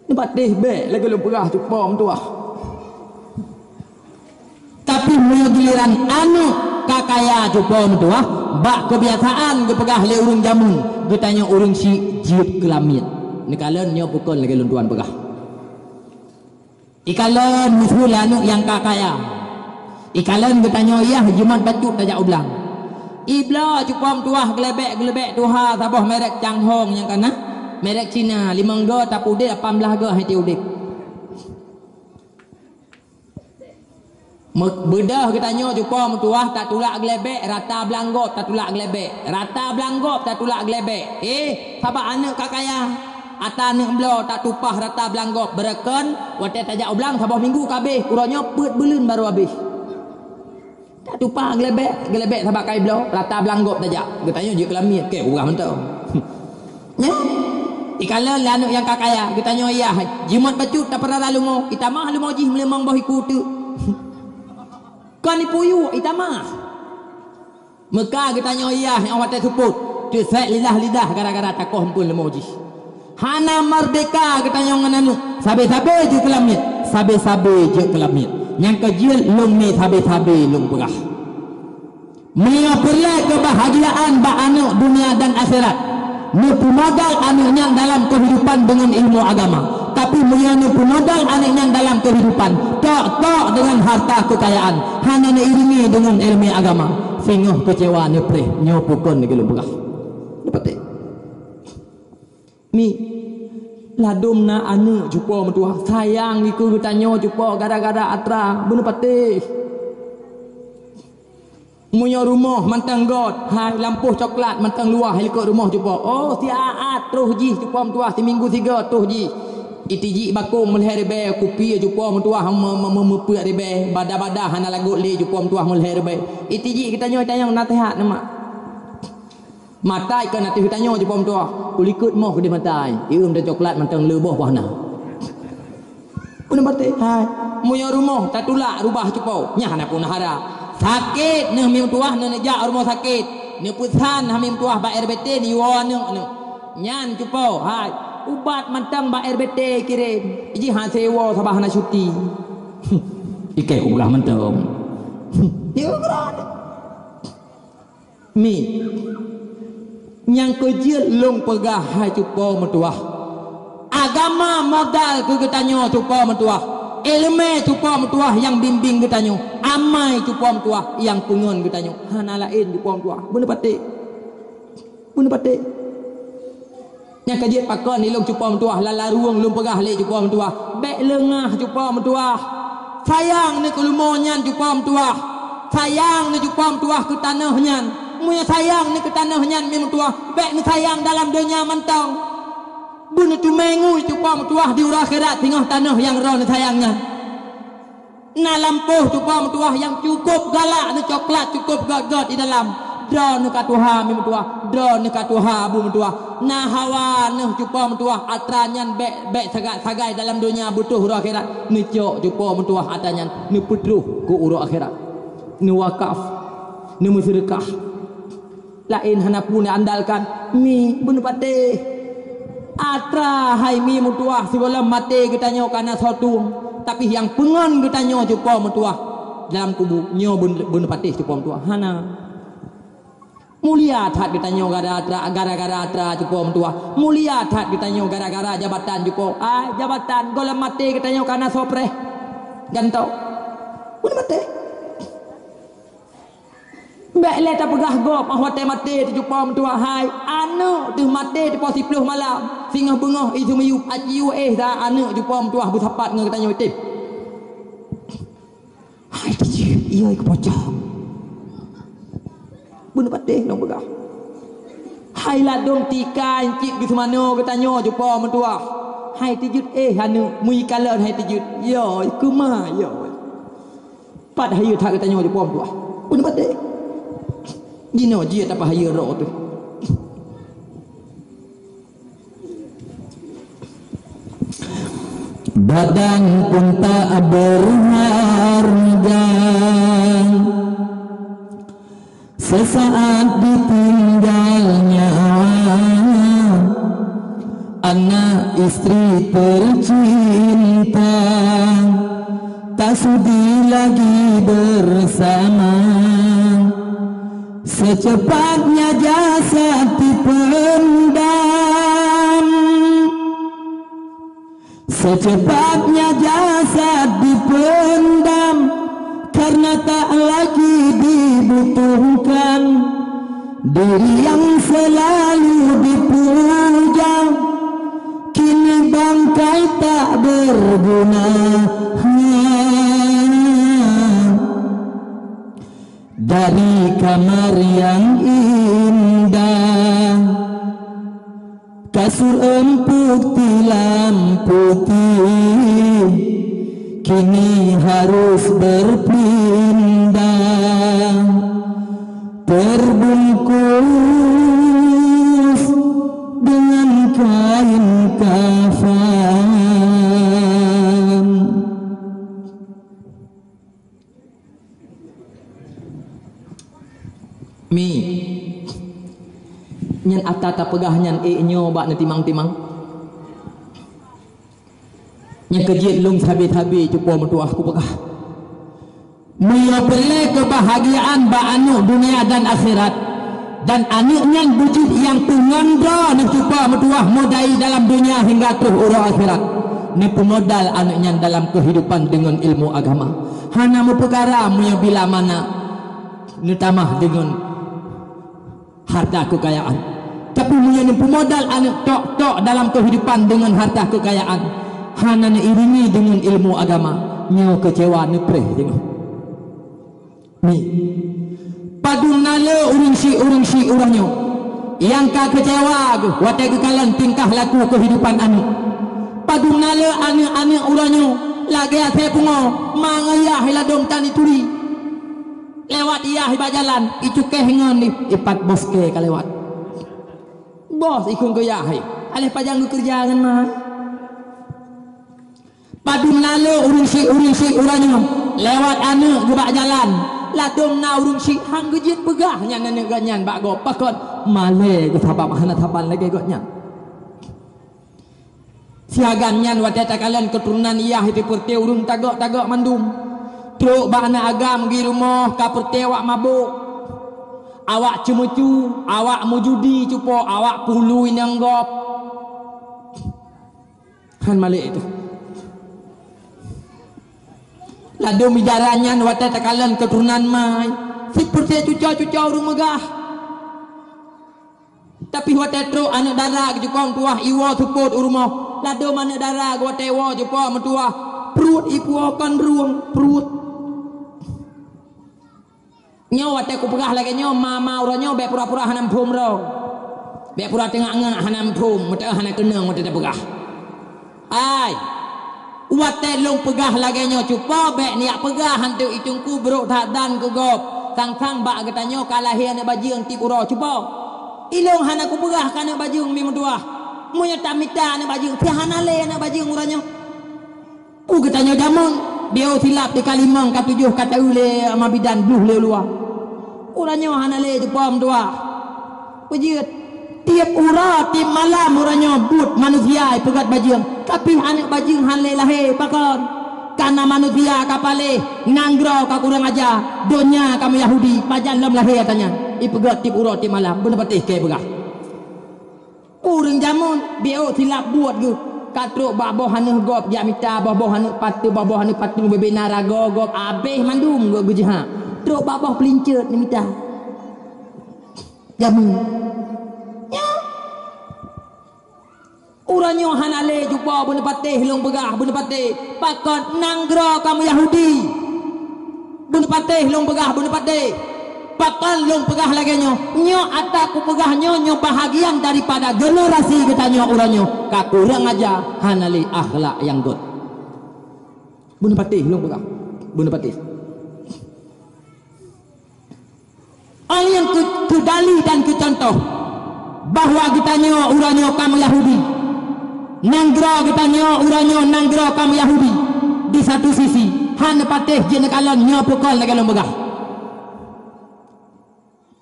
Neupatéh bék lagée lôn peugah cupo meutuwah. Tapi meunyoe giliran aneuëk ka kaya cupo meutuwah, bak keubiasaan geupeugah lé ureuëng jameun, geutanyoe ureuëng syiek jeuet keulamiet. Neukalon nyoe pukon lagée lôn tuan peugah. Ikalon miseue lé aneuëk nyang ka kaya. Ikalon geutanyoe yah jimat bacut tajak u blang. Ibloe cupo meutuwah geulebek-geulebek tuha saboh merek Changhong nyang ka na, merek Cina, limong go tapi udeb, lapan blaih go hana udeb. Me-, beudôh geutanyoe cupo meutuwah tatulak geulebek, rata blang gob tatulak geulebek, rata blang gob tatulak geulebek. Eh, sabab aneuëk ka kaya. Ata aneuëk bloe tatupah rata blang gob, beureukan watée tajak u blang saboh minggu ka habéh, uroe nyoe peuet buleuen barô habéh. Tatupah geulebek, geulebek sabab ka ibloe, rata blang gob tajak. Geutanyoe jeuet keulamiet, keu peugah mantong. Nyan, ikalon lé aneuëk nyang ka kaya, geutanyoe yah, jimat bacut tapeurara leumo, itamah leumo jih meulimong boh iku teuk. Kon ipuyuek, itamah. Meuka geutanyoe yah nyang watée seupôt, teusék lidah-lidah gara-gara takoh eumpeuen leumo jih. Hana merdeka geutanyoe ngon aneuëk, sabe-sabe jeuet keulamiet, sabe-sabe jeuet keulamiet. Nyang ka jeuet lôn mi sabe-sabe lôn peugah. Meunyoe peureulée keubahgiaan bak aneuëk dunia dan akhirat, neupeumodal aneuëk nyan dalam keuhidupan deungon ilmu agama. Tapi meunyoe neupeumodal aneuëk nyan dalam keuhidupan, tok-tok deungon harta keukayaan, hana neuiringi deungon ilmu agama, singoh keucewa neupreh, nyoe pukon lagée lôn peugah. Neupatéh. Mi, ladôm na aneuëk cupo meutuwah, sayang dikeue geutanyoe cupo gara-gara atra, beuneupatéh. Meunyoe rumoh mantong göt, hai lampôh coklat mantong luwah likot rumoh cupo. Oh, siat troh jih cupo meutuwah, siminggu sigo troh jih. Itijik bakong meulhée ribée, kupi cupo meutuwah me-, me-, me-, meupeuet ribée, bada-bada hana lagot lé cupo meutuwah meulhée ribée. Itijik geutanyoe tanyong naseuhat neumak. Matai kon ateueh tanyoe cupo meutuwah, u likot moh keudeh matai, ieuem dan coklat mantong leuboh boh na. Peue neupatéh, hai. Meunyoe rumoh tatulak rubah cupo, nyan hana peue neuhara. Sakét neuh mi meutuwah neuneuk jak rumoh sakét, neupeusan ha mi meutuwah bak R B T neuyue aneuëk neuh. Nyan cupo, hai. Ubat mantong bak R B T kirém, jih hase woe sabab hana cuti. Ikée ulah mantong. Dia gerak. Mi, nyang keujeuet lôn peugah hai cupo meutuwah. Agama modal keu geutanyoe cupo meutuwah. Iéleumé cupo meutuwah nyang bimbéng geutanyoe. Amai cupo meutuwah nyang peungon geutanyoe. Hana laén cupo meutuwah. Beuneupatéh. Beuneupatéh. Nyang ka jeuet pakon ilôn cupo meutuwah, lala ruweueng lôn peugah lé cupo meutuwah, bék leungah cupo meutuwah. Sayang neuh keu leumo nyan cupo meutuwah. Sayang neuh cupo meutuwah keu tanoh nyan. Meunyoe sayang neuh keu tanoh nyan mi meutuwah, bék neusayang dalam donya mantong. Beuneuteumé ngui cupo meutuwah di uroe akhirat singoh tanoh nyang droe neusayang nyan. Na lampôh cupo meutuwah nyang cukôp galak neuh coklat cukôp göt-göt di dalam. Droeneuh ka tuha mi meutuwah, droeneuh ka tuha bu meutuwah. Na hawa neuh cupo meutuwah atra nyan bék, bék sagai-sagai dalam donya beutoh uroe akhirat. Neucok cupo meutuwah atra nyan neupeutroh keu uroe akhirat. Neuwakaf, neumeuseudeukah. Laén hana peue neuandalkan, mi beuneuk patéh. Atra hai mi meutuah, sigohlom maté geutanyoe kana soe tueng, tapi nyang peungon geutanyoe cupo meutuah dalam kubu, nyoe beun-, beuneuk patéh cupo meutuah. Hana. Mulia that geutanyoe gara-gara atra, gara-gara atra cupo meutuah. Mulia that geutanyoe gara-gara jabatan cupo. Ai, jabatan, gohlom maté geutanyoe kana soe preh. Gantoe. Beuneuk maté. Bék lé tapeugah gob óh watée maté teuh cupo meutuah hai, aneuëk teuh maté teuh poh siplôh malam, singoh beungoh i teumiyueb, aci éh that aneuëk cupo meutuah beusapat ngon geutanyoe item. Hai teujeuet, iya keu pocong. Beuneuk patéh lôn peugah. Hai ladôm tika cit geuseumanoe geutanyoe cupo meutuah. Hai teujeuet éh aneuëk, meuikalon hai teujeuet. Yo, keuma yo. Pat hayeue that geutanyoe cupo meutuah. Beuneuk patéh. Jinoe jeuet tapahayeue droe teuh. Badan pun tak berharga, sesaat ditinggal nyawa. Anak istri tercinta tak sudi lagi bersama. Secepatnya jasad dipendam. Secepatnya jasad dipendam, karena tak lagi dibutuhkan. Diri yang selalu dipuja, kini bangkai tak berguna. Dari kamar yang indah, kasur empuk tilam putih, kini harus berpindah. Terbungkus dengan kain kafan. Mi, nyan ata tapeugah nyan ék nyoe bak neutimang-timang. Nyang keu jeuet lôn sabe-sabe cupo meutuah kupeugah. Meunyoe peureulée keubahgiaan bak aneuëk dunia dan akhirat, dan aneuëk nyan beujeuet nyang peungon droe neucupo meutuah meudai dalam dunia hingga troh uroe akhirat, neupeumodal aneuëk nyan dalam keuhidupan deungon ilmu agama. Hana meupeukara meunyoe bila mana neutamah deungon harta keukayaan. Tapi meunyoe neupeumodal aneuëk tok-tok dalam keuhidupan deungon harta keukayaan, hana neuiringi deungon ilmu agama, nyoe keucewa neupreh deungon. Mi. Padum na le ureuëng syiek-ureuëng syiek uroe nyoe nyang ka keucewa geuh watée geukalon tingkah laku keuhidupan aneuëk. Padum na le aneuëk-aneuëk uroe nyoe lagée asée pungoe ma ngon yah ladôm tan ituri. Lewat yah bak jalan, icukéh ngon i-, ipat bos kée ka lewat. Bos ikheun keu yah hai, aléh pajan geukeureuja ngon ma. Padum na le ureuëng syiek-ureuëng syiek uroe nyoe lewat aneuëk geubak jalan, ladôm na ureuëng syiek han geujeuet peugah nyan aneuëk gobnyan bak gob, pakon malée geuh sabab hana saban lagée gobnyan. Siagam nyan watée takalon keuturonan yah sipeureuté ureuëng tagok-tagok mandum. Trok bak aneuëk agam geurumoh ka peureuté awak mabök, awak ceumeucu, awak meujudi cupo, awak pului nyang gob. Han malée teuh. Ladôm i dara nyan watée takalon keuturonan mai, sipeureuté cuco-cuco ureuëng meugah. Tapi watée trok aneuëk dara geucukong tuah iwoe seupôt u rumoh, ladôm aneuëk dara geuwatée woe cupo meutuah, pruet ipuwoe kon rueng pruet. Nyoe watée kupeugah lagée nyoe, ma-ma uroe nyoe bék pura-pura hana muphom droe. Bék pura teungak-ngak hana muphom, meuteuh hana keunong meuteuh tapeugah. Ai, watée lôn peugah lagée nyoe cupo bék neujak peugah hantu i teungku brok that dan keu gob. Sang-sang bak geutanyoe ka lahé aneuëk bajeueng tieb uroe cupo. Ilôn hana kupeugah keu aneuëk bajeueng mi meutuah. Meunyoe tamita aneuëk bajeueng, si hana lé aneuëk bajeueng uroe nyoe. Ku geutanyoe jameun, biôh silap di kalimong ka tujoh ka taeu lé ma bidan blueh lé uluwa. Uroe nyoe hana lé cupo meutuah. Peujeuet, tiep uroe, tiep malam uroe nyoe buet manusia ipeugét bajeueng, tapi aneuk bajeueng hana lé lahé. Pakon? Kareuna manusia ka paléh, nanggroe ka kurang aja, donya ka meuyahudi, pajan lom lahé ata nyan. Ipeugét tiep uroe, tiep malam, beuneupatéh keu peugah. Ureuëng jameun, biôh silap buet geuh, ka trok bak boh aneuk gob jak mita, boh-boh aneuk pateue, boh-boh aneuk pateue bubena ragoe gob, abéh mandum geuh geujihak. Trok bak boh peulincet neumita. Jameun. Nyoe. Uroe nyoe hana lé cupo beuneupatéh lôn peugah, beuneupatéh. Pakon nanggroe ka meuyahudi. Beuneupatéh lôn peugah, beuneupatéh. Pakon lôn peugah lagée nyoe? Nyoe ata kupeugah nyoe, nyoe bahagian daripada generasi geutanyoe uroe nyoe. Ka kurang aja, hana lé akhlak nyang gét. Beuneupatéh lôn peugah. Beuneupatéh. Nyang keu, keu dali dan keu contoh bahwa geutanyoe uroe nyoe ka meuyahudi. Nanggroe geutanyoe uroe nyoe nanggroe ka meuyahudi. Di satu sisi, hana patéh jeuet neukalon nyoe peukon lagée lôn peugah.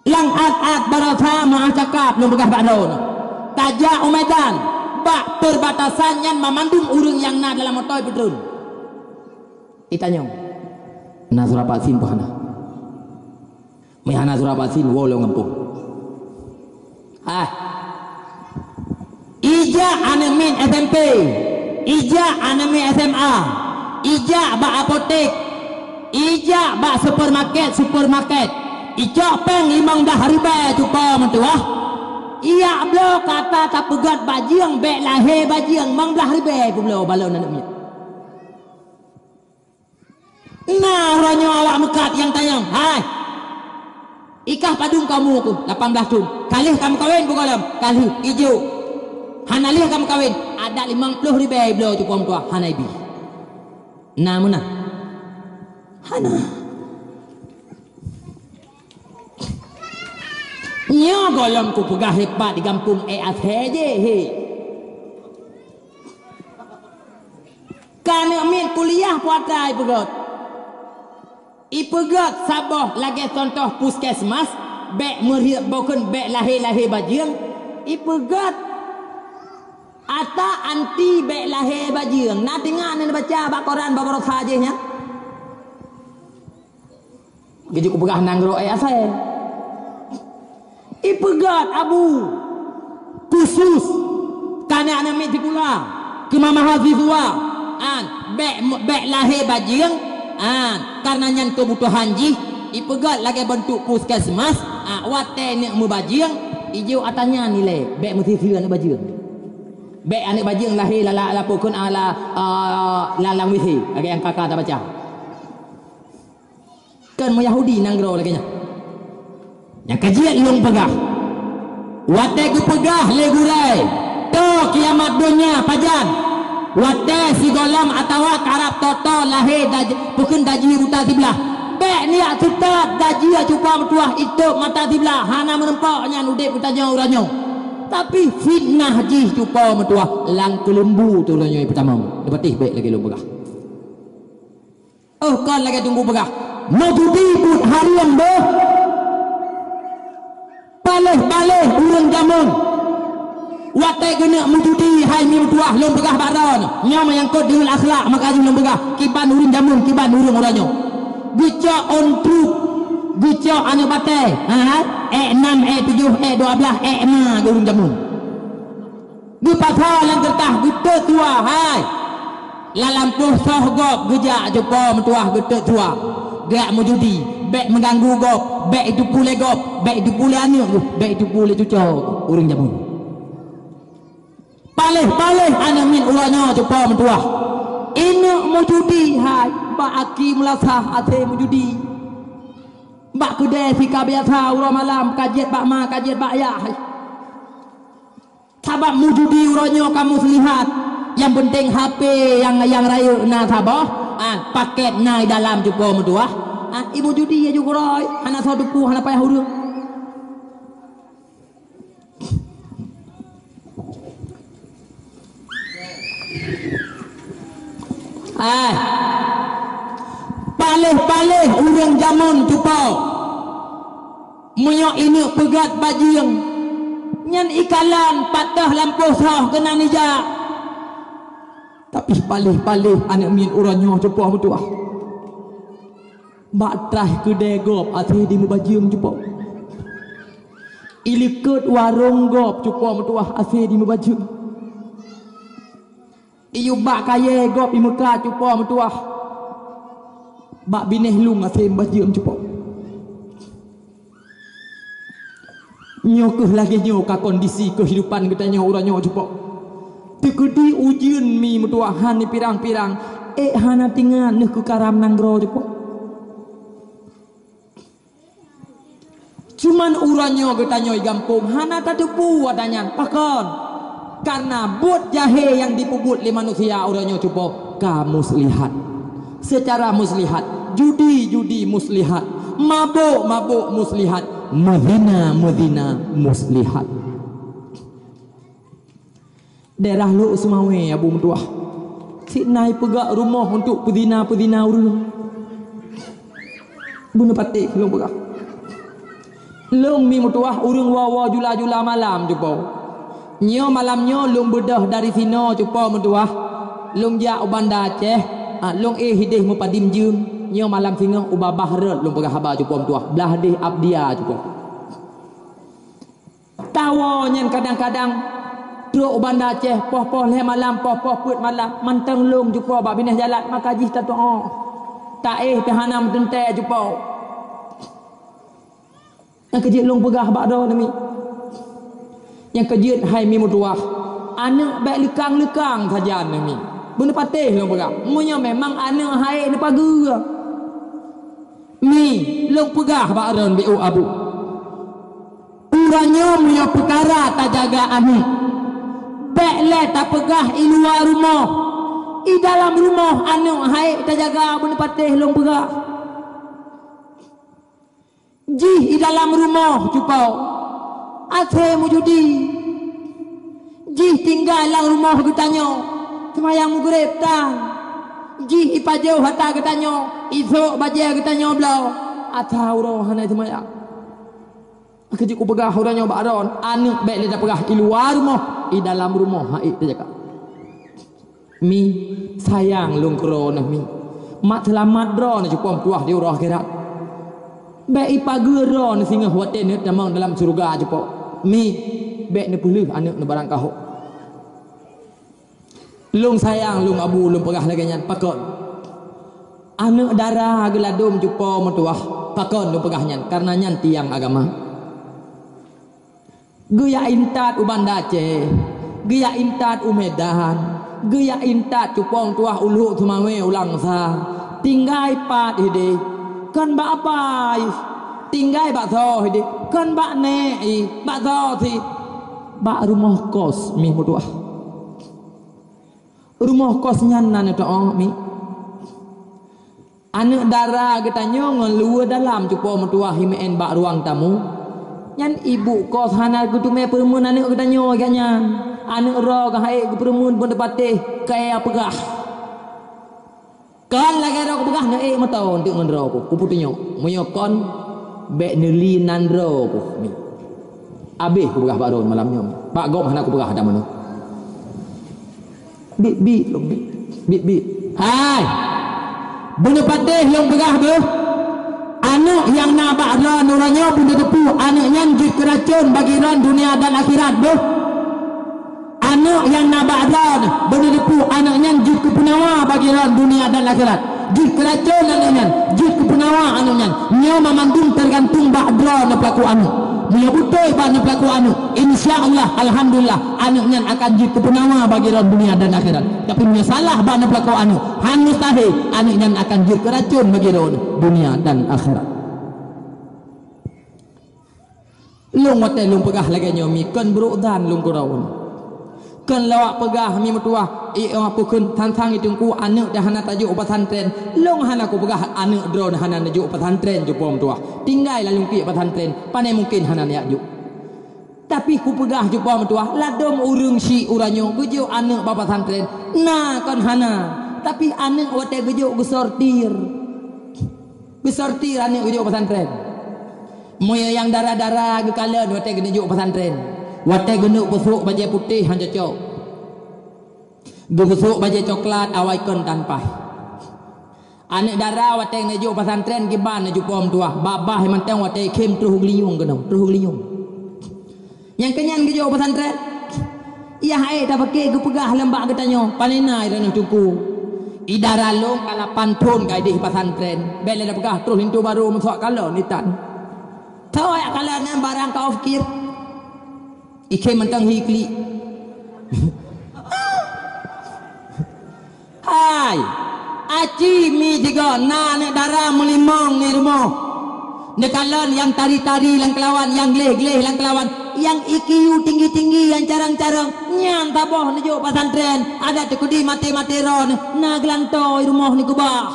Lam at-at baroesa meuah cakap lôn peugah bak droeneuh. Tajak u Medan, bak perbatasan nyan mamandum ureuëng nyang na dalam moto ipeutreun. Itanyong, na surat vaksin peu hana? Meuhana surat vaksin, woe lom gampông. Ah. Ijak aneuk miet S M P, ijak aneuk miet S M A, ijak bak apotek, ijak bak supermarket, supermarket, icok péng limong blaih ribée cupo meutuah. Ijak bloe kata tapeugét bajeueng, bék lahé bajeueng, limong blaih ribée peubloe balon aneuk miet. Na uroe nyoe awak meukat nyang tanyong, "Hai, ikah padum kamoe keuh lapan blaih thon? Ka lheueh kameukawen beugohlom?" "Ka lheueh." "Ijok." "Hana lheueh kameukawen?" "Adak limong ploh ribée bloe cupo meutuah." Hana ibi. Na meunan? Hana. Nyoe gohlom kupeugah hebat di gampông, eh, asai jih, he. Ka aneuk miet kuliah puasa ipeugét. Ipeugét saboh lagée contoh puskesmas, bék meuriek bokon, bék lahé-lahé bajeueng. Ipeugét ata anti bék lahé bajeueng. Na teuingat neubaca bak koran bak baroesa jih nyan? Geujok peugah nanggroe, eh, asai. Ipeugét abu khusus keu aneuk-aneuk miet sikula, keu mahasiswa, an, bék, bék lahé bajeueng, an, kareuna nyan keubutuhan jih. Ipeugét lagée beuntuk puskesmas, a, watée neuk meubajeueng, ijok ata nyan ilée, bék meusiseu aneuk bajeueng. Bék aneuk bajeueng lahé lala, lala pokon, a, la, a, lam, lam W C, lagée nyang ka-ka tabaca. Kon meuyahudi nanggroe lagée nyan. Nyang ka jeuet lôn peugah, watée geupeugah lé gurée, "Toe kiamat donya pajan?" Watée sigohlom atawa karab toe-toe lahé daj-, pokon dajih buta siblah. Bék neujak seutôt dajih cupo meutuah itôb mata siblah, hana meurumpok nyan udeb geutanyoe uroe nyoe. Tapi fitnah jih cupo meutuah lam keuleumbu tu uroe nyoe peutamong. Neupatéh bék lagée lôn peugah. Oh, kon lagée teungku peugah, meujudi buet hareuem beuh. Paléh-paléh ureuëng jameun watée geuneuk meujudi hai mi meutuah lôn peugah bak droeneuh. Nyoe meunyangkot deungon akhlak, maka jih lôn peugah, kiban ureuëng jameun, kiban ureuëng uroe nyoe. Geucok on truk, geucok aneuk batée, ha, ék nam, ék tujoh, ék dua blaih, ék ma ureuëng jameun. Geupasoe lam keureutah geutot tuha hai. Lam lampôh soh gob geujak cupo meutuah geutot tuha. Geujak meujudi, bék meuganggu gob, bék jiteupeue lé gob, bék jiteupeue lé aneuk geuh, bék jiteupeue lé cuco ureuëng jameun. Paléh-paléh aneuk miet uroe nyoe cupo meutuah. Ineuk meujudi hai, bak aki meulasah asai meujudi. Bak keudée si ka biasa uroe malam ka jeuet bak ma, ka jeuet bak ayah hai. Sabab meujudi uroe nyoe ka meuseulihat, nyang peunteng H P nyang, nyang rayeuk na saboh, ah, pakét na di dalam cupo meutuah, ah, ibu judi ya ju keurôi, hana soe teupeue, hana payah ureuëng. Eh, paléh-paléh ureuëng jameun cupo. Meunyoe ineuk peugét bajeueng, Nyan ikalon pat teuh lampôh soh keunan ijak. Tapi paléh-paléh aneuk miet uroe nyoe cupo meutuah. Bak traih keudè gob até jimeubajeueng cupo. Ilikot warong gob cupo meutuah até jimeubajeueng. Iyup bak kayèe gob imeuka cupo meutuah. Bak binéh lueng até jimeubajeueng cupo. Nyoe kheueh lagèe nyoe ka kondisi keuhidupan geutanyoe uroe nyoe cupo. Teukeudi ujeuen mi meutuah hana pirang-pirang, ék hana teuingat neuh keu karam nanggroe cupo. Cuman uroe nyoe geutanyoe gampông hana tateupeue ata nyan. Pakon? Karena buet jahé nyang jipeubuet lé manusia uroe nyoe cupo ka muslihat. Secara muslihat, judi-judi muslihat, mabök-mabök muslihat, meuzina-meuzina muslihat. Daerah Lhok Seumawé, Abu meutuah. Sit na ipeugah rumoh untuk peuzina-peuzina ureueng. Beuneupatéh lôn peugah. Lôn mi meutuah ureueng woe-woe jula-jula malam cupo. Nyoe malam nyoe lôn beudôh dari sinoe cupo meutuah. Lôn jak u Banda Aceh, ah, lôn éh idéh meupadum jeuem. Nyoe malam singoh u babah rot lôn peugah haba cupo meutuah. Blah deh Abdia cupo. Tawoe nyan kadang-kadang trok u Banda Aceh, poh-poh lhèe malam, poh-poh peuet malam, mantong lôn cupo bak binéh jalan, maka jih tatu'oh. Taéh teuhana meuteuntèe cupo. Nyang keujeuet lôn peugah bak droeneuh mi. Nyang keujeuet hai mi meutuah. Aneuk bèk leukang-leukang sajan neuh mi. Beuneupatéh lôn peugah. Meunyoe memang aneuk hai neupageue. Mi, lôn peugah bak droeneuh biôh Abu. Uroe nyoe meunyoe peukara tajaga aneuk, bèk lé tapeugah i luwa rumoh. I dalam rumoh aneuk hai tajaga beuneupatéh lôn peugah. Jih i dalam rumoh cupo, até meujudi. Jih tinggai lam rumoh geutanyoe, seumayang meugreb tan. Jih ipajoh ata geutanyoe, isôk bajèe geutanyoe bloe, ata uroe hana seumayang. Keujeuet kupeugah uroe nyoe bak droeneuh, aneuk bèk lé tapeugah i luwa rumoh, i dalam rumoh hai tajaga. Mi, sayang lôn keu droeneuh mi. Mat seulamat droeneuh cupo meutuah di uroe akhirat. Bèk ipageue droeneuh singoh watèe neutamong dalam syeuruga cupo. Mi, bèk neupeulheueh aneuk neubarangkaho. Lôn sayang lôn Abu lôn peugah lagèe nyan pakon. Aneuk dara geuladôm cupo meutuah pakon lôn peugah nyan, kareuna nyan tiang agama. Geujak intat u Banda Aceh, geujak intat u Medan, geujak intat cupo meutuah u Lhok Seumawé u Langsa, tinggai pat idéh, kon bak apai, tinggai bak soe idéh, kon bak nèk i, bak soe sit, bak rumoh kos mi meutuah. Rumoh kos nyan na neutoh mi. Aneuk dara geutanyoe ngon luweue dalam cupo meutuah imeu'en bak ruang tamu. Nyan ibu kos hana geuteumé peureumeun aneuk geutanyoe geuh nyan. Aneuk droe geuh hai geupeureumeun beuneupatéh kaya peugah. Kon lagèe droe kupeugah neuék meutoe eunteuk ngon droe ku, kupeutunyok. Meunyoe kon, bèk neuli nan droe ku. Abéh kupeugah bak droe malam nyoe. Bak gob hana kupeugah ata meunoe. Bit-bit lôn bit. Bit-bit. Hai. Beuneupatéh lôn peugah beuh. Aneuk nyang na bak droe nurôh nyoe beuneuteupeu aneuk nyan jeuet keu racôn bagi droe dunia dan akhirat beuh. Aneuk nyang na bak droe beuneuteupeu aneuk nyan jeuet keu peunawa bagi droe dunia dan akhirat. Jeuet keu racôn aneuk nyan, jeuet keu peunawa aneuk nyan. Nyoe mamandum teugantung bak droe neupeulaku aneuk. Meunyoe beutôi bak neupeulaku aneuk, insya Allah, alhamdulillah, aneuk nyan akan jeuet keu peunawa bagi droe dunia dan akhirat. Tapi meunyoe salah bak neupeulaku aneuk, han mustahil aneuk nyan akan jeuet keu racôn bagi droe dunia dan akhirat. Lôn watèe lôn peugah lagèe nyoe mi kon brôk dan lôn keudroe. Kon lawak peugah mi meutuah, i, eh, peukheun than-than i teungku aneuk dah hana tajok u pesantren. Lôn hana kupeugah aneuk droe hana neujok u pesantren cupo meutuah. Tinggai lalong pih pesantren, pane mungken hana neujak jok. Tapi kupeugah cupo meutuah, ladôm ureueng syiek uroe nyoe geujok aneuk bak pesantren. Na kon hana, tapi aneuk watèe geujok geusortir. Geusortir aneuk geujok pesantren. Meunyoe nyang dara-dara geukalon watèe geuneuk jok pesantren. Watée geuneuk peusok bajée putéh han cocok. Geupeusok bajée coklat awai kon tan paih. Aneuëk dara watée neujok pesantren kiban neujok po meutuwah, babah mantong watée khém troh geulinyueng keunoe, troh geulinyueng. Nyang keunyan geujok pesantren. Yah hai tapake geupeugah lom bak geutanyoe, pane na i Ranoh Teungku. I dara lôn ka lapan thon ka ideh pesantren. Bék lé tapeugah troh linto barô meusok kalon itan. Tho yak kalon nyan barang ka off kir. Ikhém mantong hi klik. Hai, aci mi tiga na aneuk dara meulimong ni rumoh. Neukalon nyang tari-tari lam keulawan, nyang gleh-gleh lam keulawan, nyang I Q tinggi-tinggi, nyang carong-carong, nyan saboh neujok pesantren, adak teukudi maté-maté droe, na geulantoe rumoh ni keubah.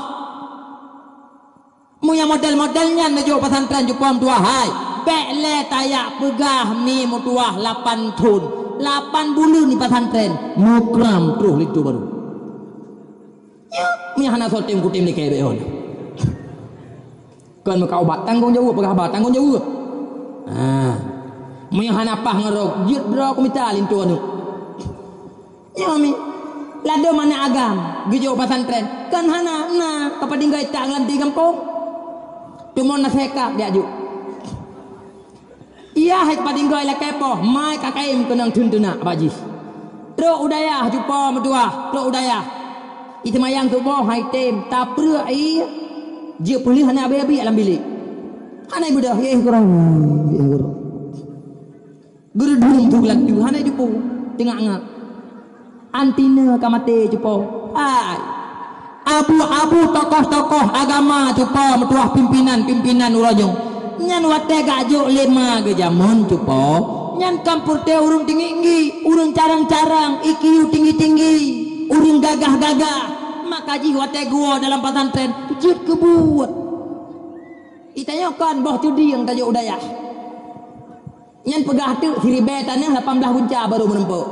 Meunyoe model-model nyan neujok pesantren cupo meutuwah hai, bék lé tayak peugah mi meutuwah lapan thon, lapan buleuen di pesantren, mukram troh linto barô. Nyoe, meunyoe hana soe tem kutem likée bék on. Kon meuka ubat tanggong jaweueb, peugah haba tanggong jaweueb. Ha. Meunyoe hana paih ngon roh, jeuet droe kumita linto aneuëk. Nyoe mi, ladôm aneuk agam geujok pesantren, kan hana na kapadinggai tak ngelanti gampông. Teuma na sekak diaju. Iya hai kapadinggai lakée poh, mai ka kaém keunong theun teunak bak jih. Trok u dayah cupo meutuwah, trok u dayah. Iteumayang tuboh hai tem, tapreuek ie, jeuet peuleueh hana abi-abi lam bilék. Hana ibeudoh, yeh kurang, yeh kurang. Geureudum tu laju hana jipu, teungak-ngak. Anti nyoe ka maté cupo. Hai. Abu-abu tokoh-tokoh agama cupo meutuwah pimpinan-pimpinan uroe nyoe. Nyan watée gak jok lé ma geujameun cupo. Nyan kampur tée ureuëng tinggi-tinggi, ureuëng carang-carang, I Q tinggi-tinggi, ureuëng gagah-gagah. Maka jih watée geuwoe dalam pesantren, jeuet keubuet. Itanyoe kon boh cudi nyang tajok u dayah. Nyan peugah teuk siribée taneuh lapan blaih gunca barô meurumpok.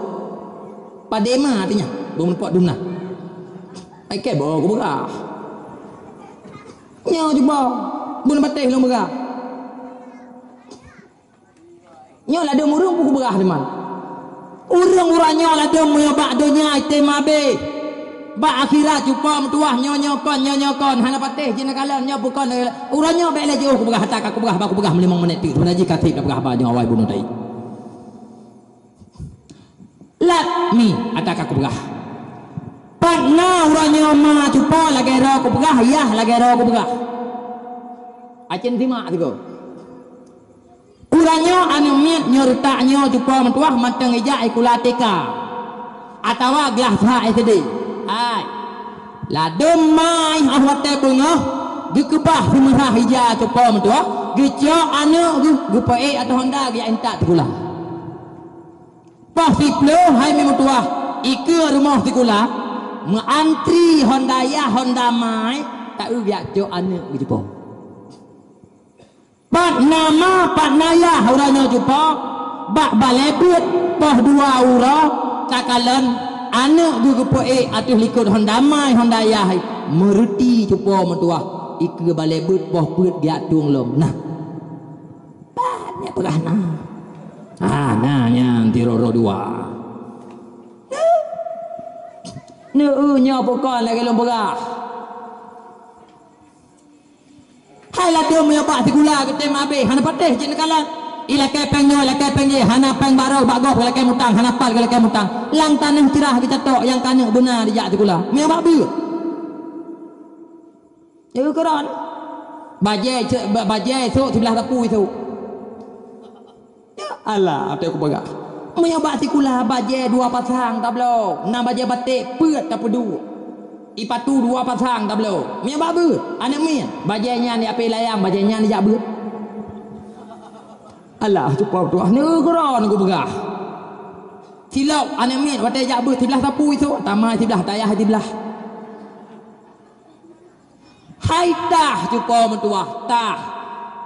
Padé ma teunyan, barô meurumpok dumna. Ai kée boh kupeugah. Nyoe cuba, bun patéh lôn peugah. Nyoe ladôm ureuëng pun kupeugah teuma. Ureuëng uroe nyoe ladôm meunyoe bak donya item abéh. Bak akhirat cupo meutuwah nyoe-nyoe kon, nyoe-nyoe kon, hana patéh jeuet neukalon nyoe bukon. Uroe nyoe bék lé jiôh kupeugah ata ka kupeugah, bah kupeugah meulimong minét teuk. Seubana jih ka treb tapeugah haba nyoe awai bunoe tai. Lat mi ata ka kupeugah. Pat na uroe nyoe ma cupo lagée droe kupeugah, yah lagée droe kupeugah. Acén timak sigoe. Uroe nyoe aneuëk miet nyoe reutak nyoe cupo meutuwah mantong ijak sikula T K atawa glah sa S D. Hai. Ladôm ma óh watée beungoh geukeubah seumeurah ija cupo meutuwah, geucok aneuëk geuh geupeuék ateueh honda geujak intat sikula. Poh siplôh hai mi meutuwah, ikeue rumoh sikula, meuantri honda yah honda mai, taeu geujak cok aneuëk geuh cupo. Pat na ma, pat na yah uroe nyoe cupo, bak balée beuet poh dua uroe takalon aneuëk geuh geupeuék ateueh likot honda mai honda yah hai, meureuti cupo meutuwah, ikeue balée beuet poh peuet geujak tueng lom. Nah. Pat nyan peugah na. Ah, na nyan tiroe-roe dua. Neu-eu nyoe bukon lagée lôn peugah. Hai ladôm meunyoe bak sikula geutem abéh, hana patéh jeuet neukalon. Ilakée péng nyoe, ilakée péng jéh, hana péng barô bak gob ilakée mutang, hana pat ilakée mutang. Lam taneuh cirah geucatok nyang ka neuk beuna dijak sikula. Meunyoe bak beuet. Nyoe keuron. Bajée ce-, ba-, bajée sôk siblah sapu sôk. Ya Allah, até kupeugah. Meunyoe bak sikula bajée dua pasang tabloe, na bajée baték peuet tapeuduek. Ipatu dua pasang tabloe. Meunyoe bak beuet, aneuëk miet, bajée nyan di apé layang, bajée nyan dijak beuet. Allah, cupo tuah neu keudroe neu kupeugah. Silop aneuëk miet watée jak beuet siblah sapu isôk, tamai siblah, tayah siblah. Hai tah cupo meutuah, tah.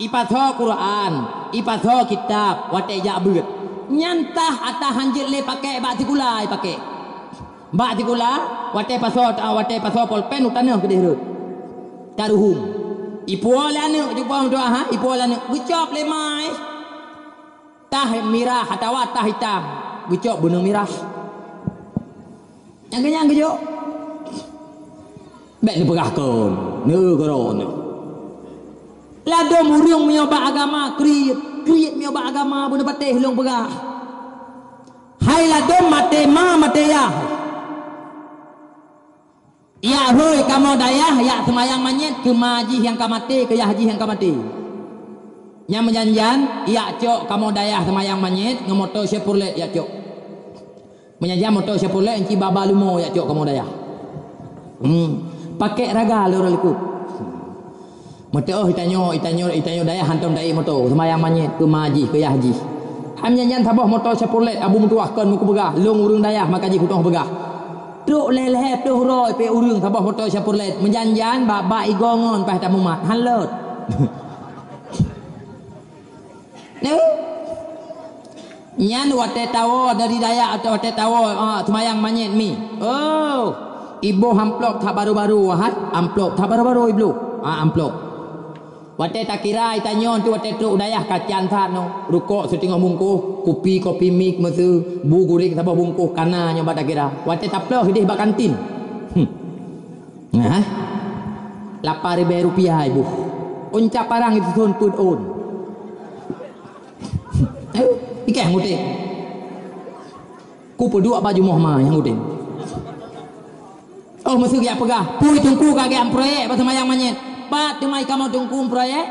Ipasoe Quran, ipasoe kitab watée jak beuet. Nyan tah atawa hanjeuet lé pakék bak sikula ipakék. Bak sikula, watée pasoe, watée pasoe polpen u tanoh keudeh rot. Taruhum. Ipuwoe lé aneuëk cupo meutuah, ha? Ipuwoe lé aneuëk. Geucop lé mai. Tah mirah atawa tah itam, geucok beuneueng mirah. Nyang keunyan geujok. Bèk neupeugah kon, neukeurok nyoe. Ladôm ureueng meunyoe bak agama kriet, kriet meunyoe bak agama beuneupatéh lôn peugah. Hai ladôm maté ma maté yah. Yak hôi kamoe dayah yak seumayang manyét keu ma jih nyang ka maté, keu yah jih nyang ka maté. Nyang meujan-jan yak cok kamoe dayah seumayang manyét ngon moto Chevrolet yak cok. Meujan-jan moto Chevrolet enci baba leumo yak cok kamoe dayah. Hmm. Pakèk raga lé ureueng likot. Meuteuoh itanyoe, itanyoe, itanyoe dayah hantom taék moto, seumayang manyét keu ma jih, keu yah jih. Hai meujan-jan saboh moto Chevrolet abu meutuwah kon meukupeugah, lôn ureueng dayah maka jih kutoh peugah. Trok lhèe-lhèe ploh uroe pih ureueng saboh moto Chevrolet, meujan-jan bak-bak igo ngon paih tamumat, han lôt. Neu? Nyan watèe tawoe dari dayah atau watèe tawoe, ah, seumayang manyét mi. Oh, iboh amplop that baru-baru, wahai. Amplop that baru-baru ibloe. Ah, amplop. Watèe takira itanyoe tu watèe trok u dayah kacan that nyoe. Rukok siteungoh bungkôh, kupi kopi mik meusu, bu guréng saboh bungkôh kana nyoe bak takira. Watèe taplôh idéh bak kantin. Hmm. Nah. Lapan ribèe rupiah iboh. Ôn cap parang itu thon peuet ôn. Ayo, ikeh ngutém. Ku peuduek bak jumoh ma nyang ngutém. Oh, meuseu geujak peugah, pui teungku ka geujak proyek bak seumayang manyét. Pat teuma ikamoe teungku proyek?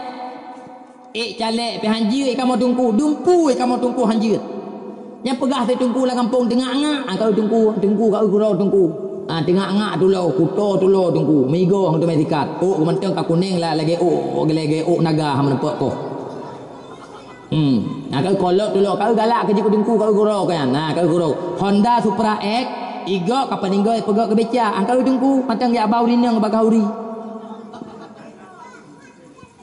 Ék calék pih han jeuet ikamoe teungku, dumpu ikamoe teungku han jeuet. Nyang peugah teungku lam gampông teungak-ngak, ah, ka eu teungku, teungku ka eu gurô teungku. Ah, teungak-ngak tulo, kuto tulo teungku, migoe ngon teumé sikat. Ôk mantong ka kunéng la-, lagèe ôk, lagèe ôk naga hana neupok koh. Hmm. Nah, ka eu kolot tulo, ka eu galak keu jih keu teungku, ka eu gurô keu nyan. Nah, ka eu gurô. Honda Supra X, igok ka paninggoe peugok keu beca. Ah, ka eu teungku, mantong jak ba urineueng bagaih uri.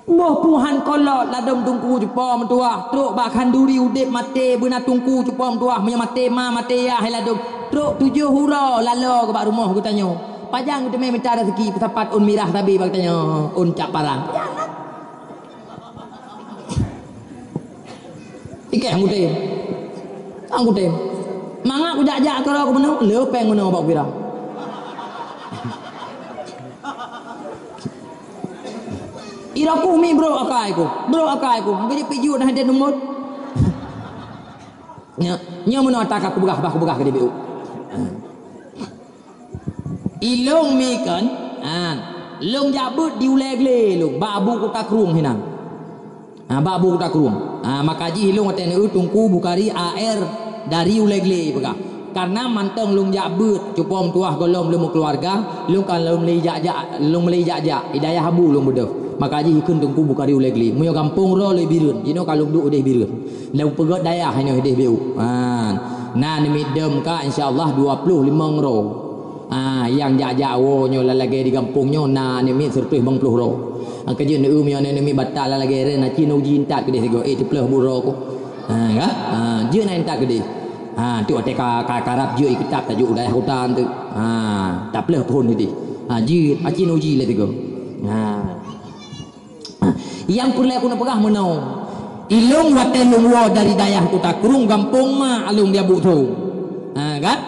Boh puhan kolot ladôm teungku cupo meutuwah, trok bak khanduri udép maté beuna teungku cupo meutuwah, meunyoe maté ma maté yah hai ladôm, trok tujoh uroe lalo keu bak rumoh geutanyoe. Pajan geuteumé mita raseuki peusapat ôn mirah sabe bak geutanyoe, ôn cap parang. Ikeh anggute. Anggute. Mangat kujak-jak keudroe keubunoe, le péng meunoe bak kira. Ira kuh mi brok akai kuh, brok akai kuh. Angka jipijut dah ada numbot. Nya, nya meunoe ata ka kubeugah, bah kubeugah ke D B U. Ilông mi kan, ha, lông jak beuet di ulèe glé lông, bak Abu Kuta Krueng hinan. Ha, bak Abu Kuta Krueng. Ha, maka jih ilông watèe neu Teungku Bukhari A R dari ulèe glé peugah. Karena mantong lông jak beuet, cupo meutuwah gohlom lông meukeuluwarga, lông ka lông meulé jak-jak, lông meulé jak-jak, i dayah Abu lông beudôh. Maka jih ikheun Teungku Bukhari ulèe glé. Meunyoe gampông droe lé Bireuen, jinoe ka lông duek udeh Bireuen. Lông peugöt dayah inoe ideh B U. Ha. Na neumit dum ka, insya Allah, dua ploh limong droe. Ha, nyang jak-jak woe nyoe lalagèe di gampông nyoe na neumit sireutoh limong ploh droe. Ha, keujeuet neueu meunyoe neumit batat lalagèe ren, na cit neuji intat keudeh sigoe, eh, teupleuh bu droe ku. Ha, ka? Ha, jeuet na intat keudeh. Ha, tu watèe ka, ka karab jeuet i keutab tajok u dayah Kuta tu. Ha, tapleuh phôn keudeh. Ha, jeuet, aci neuji lé sigoe. Ha. Ha, nyang peureulèe keuneuk peugah meunoe, ilông watèe lông woe dari dayah Kuta Krueng gampông ma alông di Abu Thong. Ha, kan?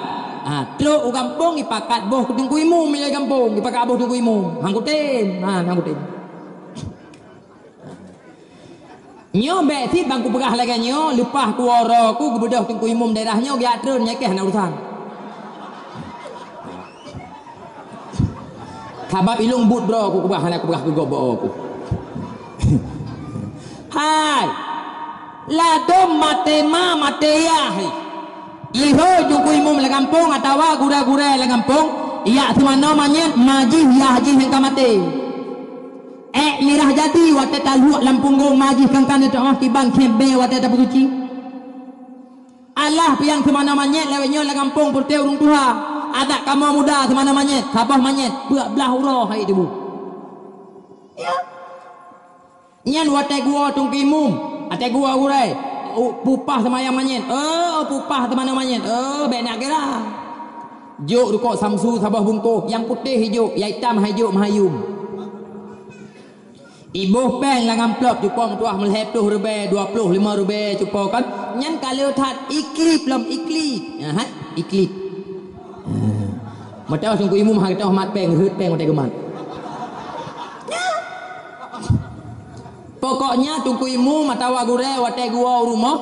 Ha, trok u gampông ipakat boh keu Teungku Imum ilèe gampông, ipakat boh Teungku Imum. Han kutem. Ha, han kutem. Nyoe bèk cit ban kupeugah lagèe nyoe, leupah kuwoe droe ku geubeudôh Teungku Imum daerah nyoe geujak treun nyang kèe hana urusan. Sabab ilông buet droe ku keubah hana kupeugah keu gob bak ku. Hai! Ladôm maté ma maté yah. Ihôi Teungku Imum lam gampông atawa gurèe-gurèe lam gampông, jak seumanoe manyét ma jih yah jih nyang ka maté. Èk mirah jadi watèe taluek lam punggông ma jih kan-kan teuma kiban khèe bèe watèe tapeusuci. Alah piang seumanoe manyét lawét nyoe lam gampông peureute ureueng tuha. Adak kamoe muda seumanoe manyét, saboh manyét, peuet blah uroe hai tuboh. Ya. Nyan watèe geuwoe Teungku Imum, watèe geuwoe gurèe, u, peupah seumayang manyét, oh, peupah seumanoe manyét, oh, bèk neuk kira. Jok rukok Samsu saboh bungkôh, nyang putéh ijok, nyang itam han ijok meuhayum. Iboh péng lam amplop cupo meutuwah meulhèe ploh ribèe, dua ploh limong ribèe cupo kan. Nyan ka le that iklip lom, iklip. Ha, iklip. Ha. Mata Teungku Imum ha geutanyoe mat péng, rhot péng watée geumat. Pokoknya Teungku Imum atawa gurée watée geuwoe u rumoh,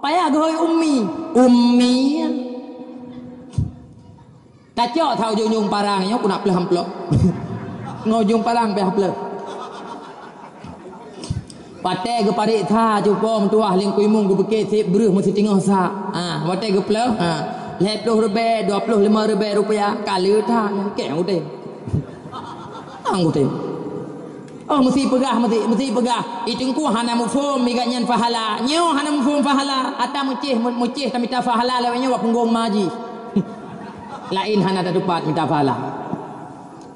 payah geuhôi ummi. Ummi. Tacok that ujong-ujong parang nyoe, ku nak pleuh amplop. Ngon ujong parang payah pleuh. Watée geupareksa cupo meutuah lé Teungku Imum, geupike sép breuh meusitingoh sa. Ha, watée geupleuh, ha, lhée ploh ribée, dua ploh lima ribée rupiah, ka le that nyan, keu udeb. Ang udeb. Oh, meusi peugah, meusi, meusi peugah. I Teungku hana muphom, i gobnyan pahala. Nyoe hana muphom pahala. Ata meucéh, meucéh tamita pahala lawét nyoe bak punggong ma jih. Laén hana tatupat mita pahala.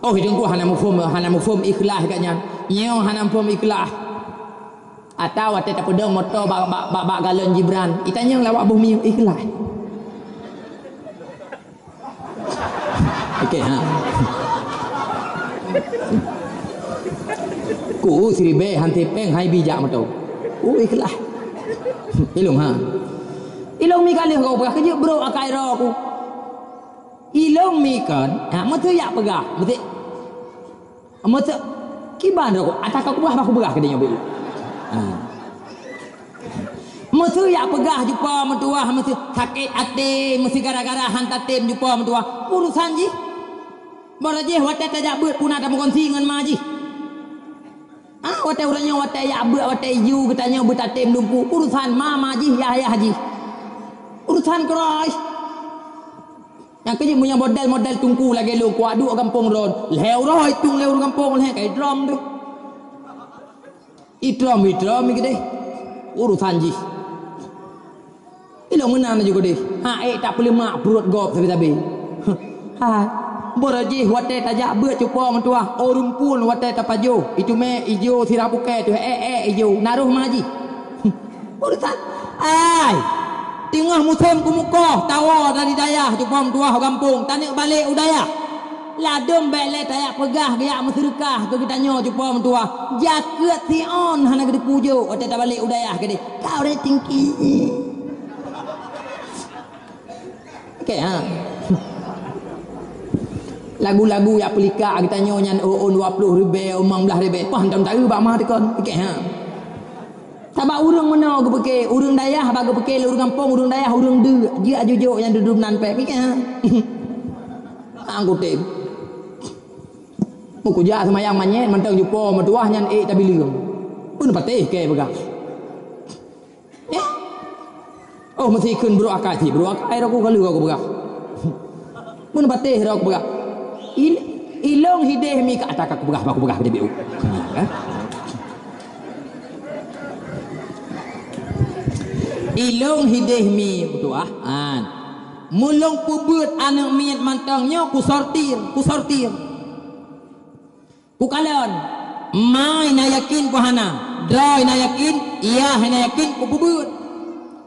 Oh, i Teungku hana muphom, hana muphom ikhlas gobnyan. Nyoe hana muphom ikhlas. Ata watée tapeudong moto bak, bak, bak, bak galon Jibran. Itanyong lawak boh miyueb ikhlas. Oke, ha. Ku siribée han sipéng hai bijak meuto. Ku ikhlas. Ilong, ha. Ilong mi ka lheueh kau peugah keujeuet brok akai droe ku. Ilong mi kon, ha, meuteujak peugah, meuteujak Meuseu-, kiban rot, ata ka kupeugah, bah kupeugah keu tanyoe beu. Ha. Meuseu jak peugah cupo meutuah, meuseu sakét até, meuseu gara-gara han tatém cupo meutuah. Urusan jih. Barô jih watée tajak beuet puna tameukonsi ngon ma jih. Ah, watée uroe nyoe watée jak beuet, watée ju geutanyoe beutatém lumpu. Urusan ma, ma jih, yah, yah jih. Urusan keurah. Nyang keujeuet meunyoe model-model teungku lagée lôn kuat duek gampông droe, lhée uroe itong lé ureuëng gampông lhée ka idrom deuh. Idrom, idrom keudeh. Urusan jih. Ilong meunan laju keudeh. Ha, ék tak peuleumak pruet gob sabe-sabe. Ha. Barô jih watée tajak beuet cupo meutuah, ureuëng phon watée tapajoh, itumé ijo sira bukée teuh, ék, ék ijo, na roh ma jih. Urusan, ai, teungoh musém keumukoh, tawoe dari dayah cupo meutuah u gampông, taneuk balek u dayah. Ladôm bék lé tajak peugah geujak meuseudeukah keu geutanyoe cupo meutuah. Jakeuet siôn hana geuteupeue jok watée tabalek u dayah keudeh. Ka ureuëng tinggi. Oke, ha. Lagu-lagu jak peulikak geutanyoe nyan, oh, oh, dua ploh ribée, oh, limong blaih ribée. Pah, hantom taeu bak ma teukon. Oke, ha. Sabab ureuëng meunoe geupeuke, ureuëng dayah bak geupeuke lé ureuëng gampông, ureuëng dayah, ureuëng deuk, jeuet jujok nyang dudoe nan péng. Mikir, ha? Angkutem. Meukujak seumayang manyét mantong cupo meutuah nyan ék tabileueng. Peue patéh kée peugah. Ya? Oh, meusikheun brok akai, si brok akai roh ku ka lheueh ku peugah. Mun patéh roh ku peugah. Il-, ilong hideh mi ka ata ka ku peugah, ba ku peugah, beu. Ha, kan? Ilong hideh mi meutuah, an. Mulong peubeuet aneuk miet mantong nyoe ku sortir, ku sortir. Kukalon, ma hana yakin ku hana, droe hana yakin, yah hana yakin ku peubeuet.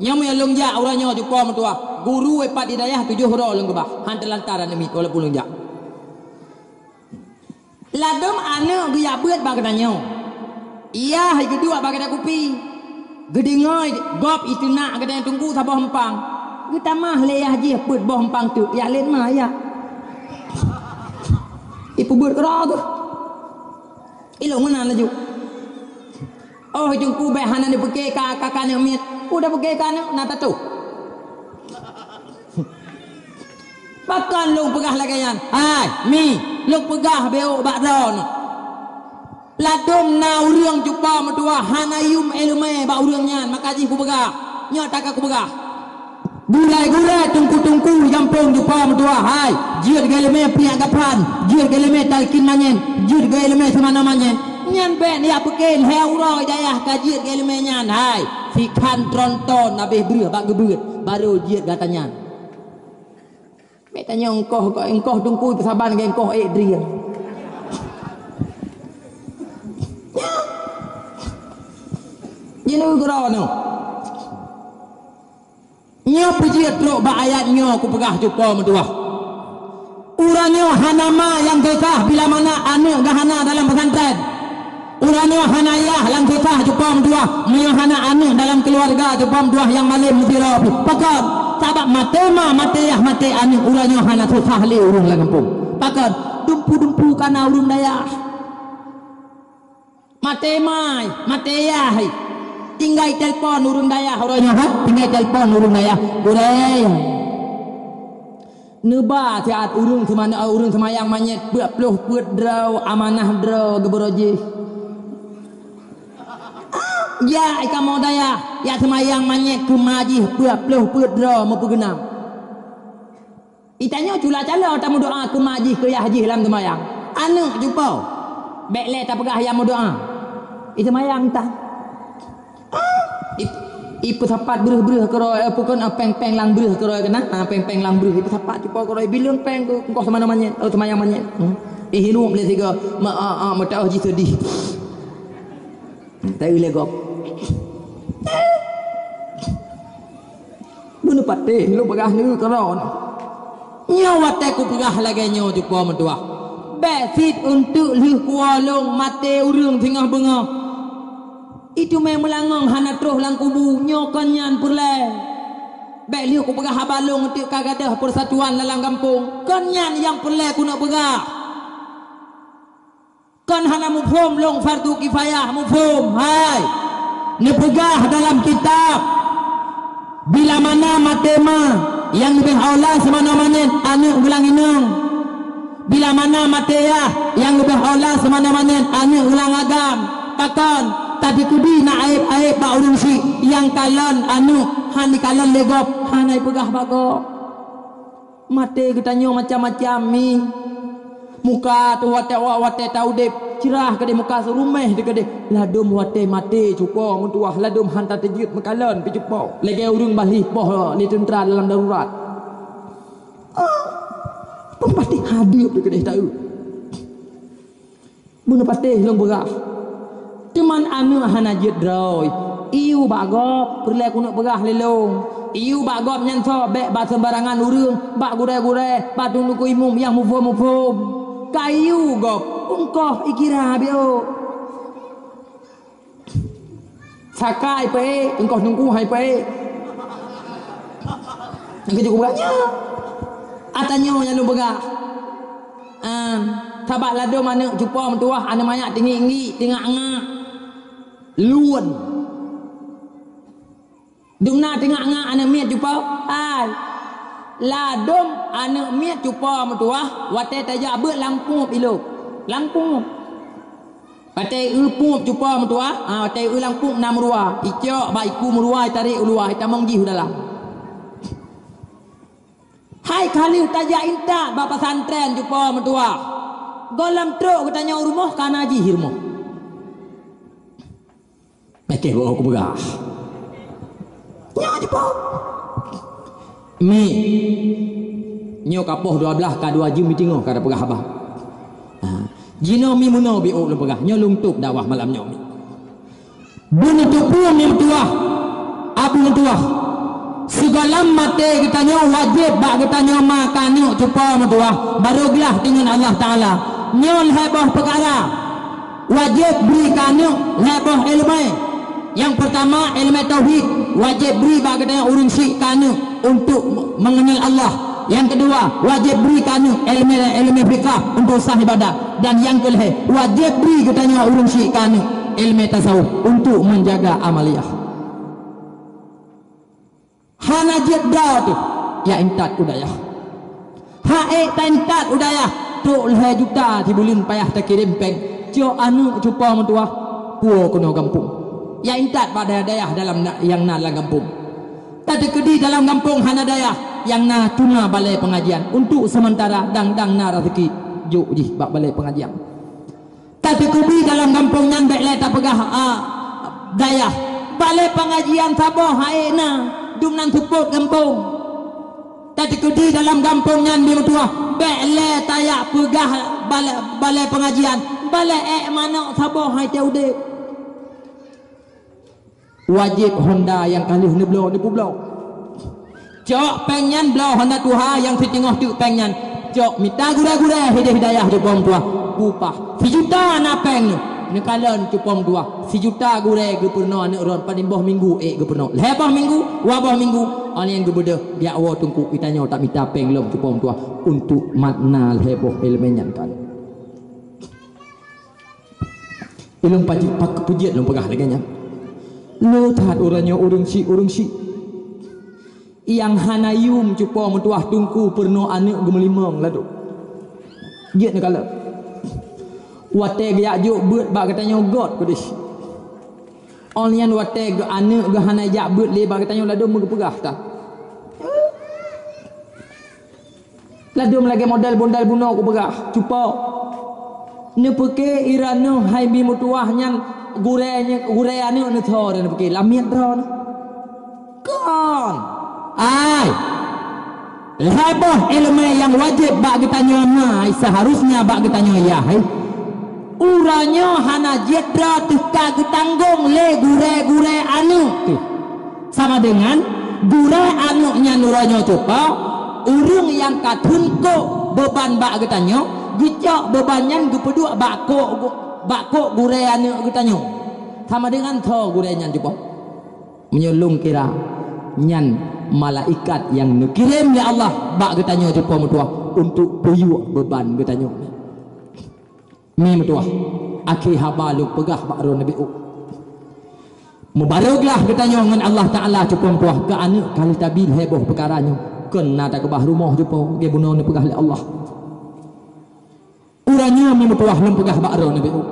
Nyoe meunyoe lôn jak uroe nyoe cupo meutuah, guru ipat di dayah tujoh uroe lôn keubah, han teulantar aneuk miet walaupun lôn jak. Ladôm aneuk geujak beuet bak geutanyoe. Yah geuduek bak gata kupi. Geudeungoe gob iteunak geutanyoe teungku saboh eumpang. Geutamah lé yah jih peuet boh eumpang teuk, yak lét ma yak. Ipeubeuet keudroe geuh. Ilong meunan laju. Oh, teungku bék hana neupiké ka, ka, ka aneuk miet. Udah piké ka aneuk, na tatuh. Pakon lôn peugah lagée nyan? Hai, mi, lôn peugah beu bak droeneuh. Ladôm na ureuëng cupo meutuah hana yum iéleumé bak ureuëng nyan, maka jih kupeugah. Nyoe ata ka kupeugah. Gurée-gurée, teungku-teungku di gampông cupo meutuah, hai, jeuet geuiéleumé piyak gaphan, jeuet geuiéleumé talkin manyét, jeuet geuiéleumé seumana manyét. Nyan bék jak piké lhée uroe dayah ka jeuet geuiéleumé nyan, hai, sikhan tronton abéh breueh bak geubeuet, barô jeuet gata nyan. Bék tanyoe engkoh, engkoh teungku peusaban lagée engkoh ék drieng. Jinoe keudroe nyoe. Nyoe peujeuet trok bak ayat nyoe kupeugah cupo meutuah. Uroe nyoe hana ma nyang susah bila mana aneuk geuh hana dalam pesantren. Uroe nyoe hana yah lam susah cupo meutuah, meunyoe hana aneuk dalam keuluwarga cupo meutuah nyang malém sidroe pih. Pakon? Sabab maté ma, maté yah, maté aneuk, uroe nyoe hana susah lé ureuëng lam gampông. Pakon? Dumpu-dumpu kana ureuëng dayah. Maté ma, maté yah. Tinggai telepon ureuëng dayah uroe nyoe, ha? Tinggai telepon ureuëng dayah. Gurée. Neuba siat ureuëng seumana-, ureuëng seumayang manyét peuet ploh peuet droe amanah droe geubeurôh jih. Jak i kamoe dayah, jak seumayang manyét keuma jih peuet ploh peuet droe meupeugeunam. Itanyoe cula caloe tameudoá keuma jih keu yah jih lam seumayang. Aneuk cupo. Bék lé tapeugah nyang meudoá. Iseumayang tan. I, ipeusapat breuh-breuh keudroe, eh, pukon, ah, péng-péng lam breuh keudroe keunan, ah, péng-péng lam breuh ipeusapat cupo keudroe, bileueng péng keu engkoh seumana manyét, oh, seumayang manyét. Hmm. Ihirup lé sigoe, ma, ah, ah, meutuah jih seudeh. Tapi lé gob. Beuneupatéh lôn peugah nyoe keudroe. Nyoe watée kupeugah lagée nyoe cupo meutuah. Bék cit eunteuk lheueh kuwoe lôn maté ureuëng singoh beungoh. Iteumé meulangong hana troh lam kubu, nyoe kon nyan peureulée. Bék lheueh kupeugah haba lôn eunteuk ka gadôh peusatuan lam gampông, kon nyan nyang peureulée keuneuk peugah. Kon hana muphom lôn fardu kifayah, muphom, hai. Neupeugah dalam kitab, bila mana maté ma, nyang leubeh aula seumana manyét aneuk geulang inong. Bila mana maté yah, nyang leubeh aula seumana manyét aneuk geulang agam. Pakon? Tateukeudi na aéb-aéb bak ureuëng syiek nyang kalon aneuk, hana kalon lé gob, hana ipeugah bak gob. Maté geutanyoe macam-macam mi. Muka teuh watée awak watée taudeb, ceurah keudeh muka, seuruméh teuh keudeh. Ladôm watée maté cupo meutuah, ladôm hana teujeuet meukalon pih cupo. Lagée ureuëng bahlih poh lé teuntra dalam darurat. Ah, peue pasti hadeup teuh keudeh taeu. Beuneupatéh lôn peugah. Teuma aneuk hana jeuet droe. Iyue bak gob, peureulée keuneuk peugah lé lôn. Iyue bak gob nyan soe, bék bak seumbarangan ureuëng, bak gurée-gurée, bak teungku imum nyang muphom-muphom. Ka iyue gob, ungkoh ikira biôh. Saka hai peuék, ungkoh teungku hai peuék. Nyang keujeuet kupeugah nyoe. Ata nyoe nyang lôn peugah. Em, sabab ladôm aneuk cupo meutuah, aneuk manyak teungiek-ngiek, teungak-ngak. Lôn. Dumna teungak-ngak aneuk miet cupo? Hai. Ladôm aneuk miet cupo meutuah, watée tajak beuet lam pueb ilôk. Lam pueb. Watée eu pueb cupo meutuah, ha, watée eu lam pueb na meurua, icok bak iku meurua, itarek u luwa, itamong jih u dalam. Hai ka lheueh tajak intat bak pesantren cupo meutuah. Gohlom trok geutanyoe u rumoh, ka na jih rumoh. Meukeue boh kupeugah. Nyoe cupo. Mi. Nyoe ka poh dua blaih ka dua jeuem mitingoh ka tapeugah haba. Ha. Jinoe mi meunoe biôk lôn peugah. Nyoe lôn tôb dakwah malam nyoe mi. Beuneuteupeu mi meutuah. Abu meutuah. Sigohlom maté geutanyoe wajéb bak geutanyoe ma keu aneuk cupo meutuah. Barô glah deungon Allah Taala. Nyoe lhée boh peukara. Wajéb bri keu aneuk lhée boh iéleumé. Nyang peurtama, iéleumé tauhid, wajéb bri bak geutanyoe ureuëng syiek keu aneuk untuk meungeunal Allah. Nyang keudua, wajéb bri keu aneuk iéleumé, iéleumé fiqah untuk sah ibadat. Dan nyang keulhée, wajéb bri geutanyoe ureuëng syiek keu aneuk iéleumé tasawuf untuk menjaga amaliyah. Hana jeuet droe teuh, jak intat u dayah. Ha ék taintat u dayah, trok lhée juta sibuleuen payah takirém péng. Cok aneuk cupo meutuah, puwoe keunoe gampông. Jak intat bak dayah-dayah dalam na-, nyang na lam gampông. Tateukeudi dalam gampông hana dayah, nyang na cuma balée peungajian. Untuk seumeuntara dang-dang na raseuki, jok jih bak balée peungajian. Tateukeudi dalam gampông nyan bék lé tapeugah, a, dayah. Balée peungajian saboh hai na, dumnan seupôt gampông. Tateukeudi dalam gampông nyan di meutuah, bék lé tajak peugah balée, balée peungajian. Balée ék manok saboh hai teu udeb. Wajéb honda nyang ka lheueh neubloe, neupubloe. Cok péng nyan bloe honda tuha nyang siteungoh teuk péng nyan. Cok mita gurée-gurée hidayah-hidayah di bong tuha. Bupah. Sijuta na péng nyoe. Neukalon cupo meutuah, sijuta gurée geupeurunoe aneuk droen, padum boh minggu ék geupeurunoe. Lhée boh minggu, dua boh minggu, óh lheueh nyan geubeudôh, jak woe teungku, geutanyoe tamita péng lom cupo meutuah untuk makna lhée boh iéleumé nyan kan. Ilôn paji-, pak-, peujeuet lôn peugah lagée nyan. Le that uroe nyoe ureuëng syiek, ureuëng syiek nyang hana yum cupo meutuah teungku peurunoe aneuk geumeulimong ladôm. Jeuet neukalon. Watée geujak jok beuet bak geutanyoe göt keudeh. Óh lheueh nyan watée geu-, aneuk geuhana jak beuet lé bak geutanyoe ladôm meugeupeugah that. Ladôm lagée model bondal bunoe kupeugah, cupo. Neupiké i droeneueh hai bi meutuah nyan gurée nye-, gurée aneuk neutho neupiké lamiet droeneueh. Kon. Ai. Lhée boh iéleumé nyang wajéb bak geutanyoe na, seuharusnya bak geutanyoe yah, hai. Uroe nyoe hana jeuet droe teuka geutanggong lé gurée-gurée aneuk teuh. Sama deungon gurée aneuk nyan uroe nyoe cupo, ureuëng nyang ka theun kok beuban bak geutanyoe, geucok beuban nyan geupeuduek bak kok gu-, bak kok gurée aneuk geutanyoe. Sama deungon tho gurée nyan cupo. Meunyoe lôn kira, nyan malaikat nyang neukirém lé Allah bak geutanyoe cupo meutuah untuk peuyuek beuban geutanyoe. Mi meutuah, akhé haba lôn peugah bak droeneueh biôh. Meubarô glah geutanyoe ngon Allah Taala cupo meutuah keu aneuk kali tabi lhée boh peukara nyoe. Kon na takeubah rumoh cupo, lagée bunoe neupeugah lé Allah. Uroe nyoe mi meutuah lôn peugah bak droeneueh biôh.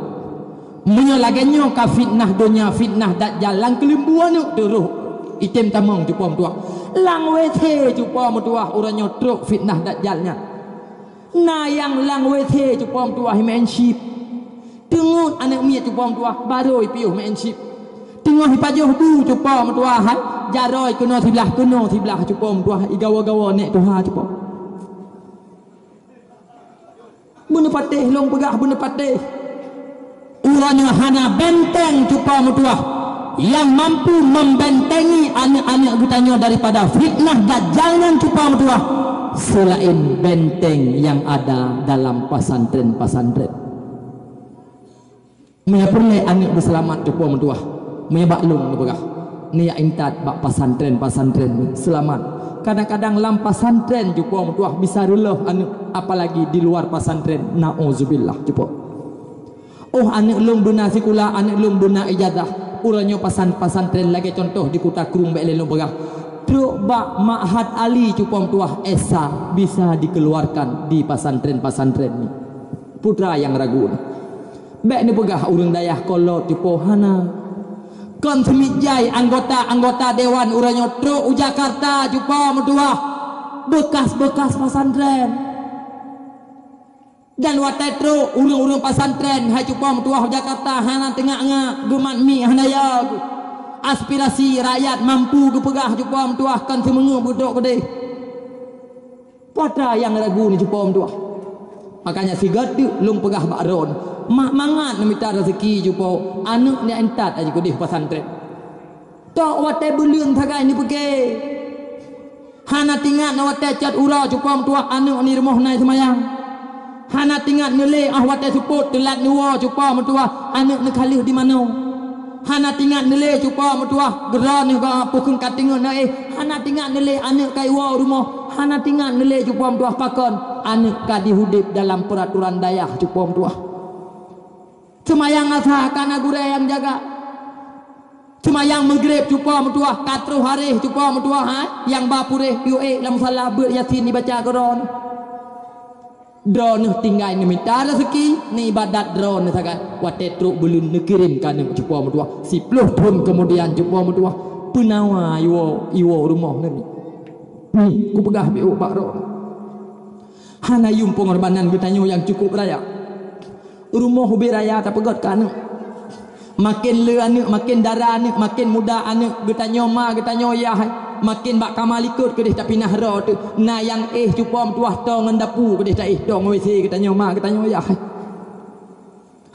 Meunyoe lagée nyoe ka fitnah donya, fitnah dajjal lam keuleumbu aneuk teuh roh item tamong cupo meutuah. Lam WC cupo meutuah uroe nyoe trok fitnah dajjal nyan. Na nyang lam WC cupo meutuah meu'en chip. Teungeut aneuk miet cupo meutuah, barô ipiôh meu'en chip. Teungoh ipajoh bu cupo meutuah hai, jaroe keunoe siblah, keunoe siblah cupo meutuah, igawa-gawa nék tuha cupo. Beuneupatéh lôn peugah beuneupatéh. Uroe nyoe hana benteng cupo meutuah nyang mampu membentengi aneuk-aneuk geutanyoe daripada fitnah dajjal nyan cupo meutuah, seulaén benteng nyang ada dalam pesantren-pesantren. Meunyoe peureulée aneuk beuseulamat cupo meutuah, meunyoe bak lôn neupeugah, neujak intat bak pesantren-pesantren seulamat. Kadang-kadang lam pesantren cupo meutuah bisa reuloh aneuk, apalagi di luar pesantren, nauzubillah cupo. Oh, aneuk lôn beuna sikula, aneuk lôn beuna ijazah. Uroe nyoe pasan-, pesantren lagée contoh di Kuta Krueng bék lé lôn peugah. Trok bak Ma'had Ali cupo meutuah S A bisa dikeluarkan di pesantren-pesantren nyoe. Peue teuma nyang ragu nyoe. Bék neupeugah ureuëng dayah kolot cupo hana. Kon seumiet jai anggota-anggota dewan uroe nyoe trok u Jakarta cupo meutuah beukas-beukas pesantren. Dan watée trok ureuëng-ureuëng pesantren hai cupo meutuah u Jakarta hana teungak-ngak, geumat miek hana yo. Aspirasi rakyat mampu geupeugah cupo meutuah kon seumeungeue beudôk keudeh. Peue teuma nyang ragu nyoe cupo meutuah. Makanya sigoe teuk lôn peugah bak droeneueh, mak mangat neumita raseuki cupo aneuk neujak intat laju keudeh pesantren. Tok watée buleuen sagai neupiké. Hana tingat na watée cot uroe cupo meutuah aneuk di rumoh na seumayang. Hana tingat neulé óh watée seupôt teulat neuwoe cupo meutuah aneuk neukaleuh di manoe. Hana tingat neulé cupo meutuah geudroe neuh bak pukon ka teungeut na éh. Hana tingat neulé aneuk ka iwoe u rumoh. Hana tingat neulé cupo meutuah pakon aneuk ka diudeb dalam peuraturan dayah cupo meutuah. Seumayang asa ka na gurée nyang jaga. Seumayang Maghrib cupo meutuah, ka troh hareh cupo meutuah, ha? Nyang ba puréh piôh ék lam musala beuet Yasin ibaca keu droeneuh. Droeneuh tinggai neumita raseuki, neuibadat droeneuh sagai. Watée trok buleuen neukirém keu aneuk cupo meutuah. Siploh thon keumudian cupo meutuah, peunawa iwoe, iwoe rumoh neuh. Nyoe kupeugah biôh bak droeneuh. Hana yum peungorbanan geutanyoe nyang cukup raya. Rumoh ubé raya tapeugét keu aneuk. Maken le aneuk, maken dara aneuk, maken muda aneuk, geutanyoe ma, geutanyoe yah, maken bak kama likot keudeh tapinah droe teuh. Na nyang éh cupo meutuah toe ngon dapu keudeh taéh toe ngon WC geutanyoe ma, geutanyoe yah.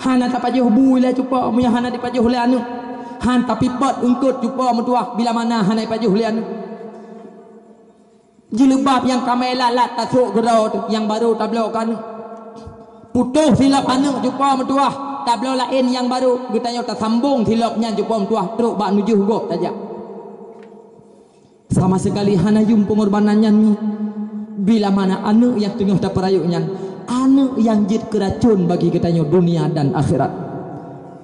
Hana tapajoh bu ilée cupo meunyoe hana dipajoh lé aneuk. Han tapipot eungkot cupo meutuah bila mana hana ipajoh lé aneuk. Jeuleubab nyang kamé lat-lat tasok keudroe teuh nyang barô tabloe keu aneuk. Putôh silop aneuk cupo meutuah, Tabloe laén nyang barô, geutanyoe tasambong silop nyan cupo meutuah trok bak nujoh gob tajak. Sama sekali hana yum peungorbanan nyan nyoe. Bila mana aneuk nyang teungoh tapeurayeuk nyan, aneuk nyang jeuet keu racon bagi geutanyoe dunia dan akhirat.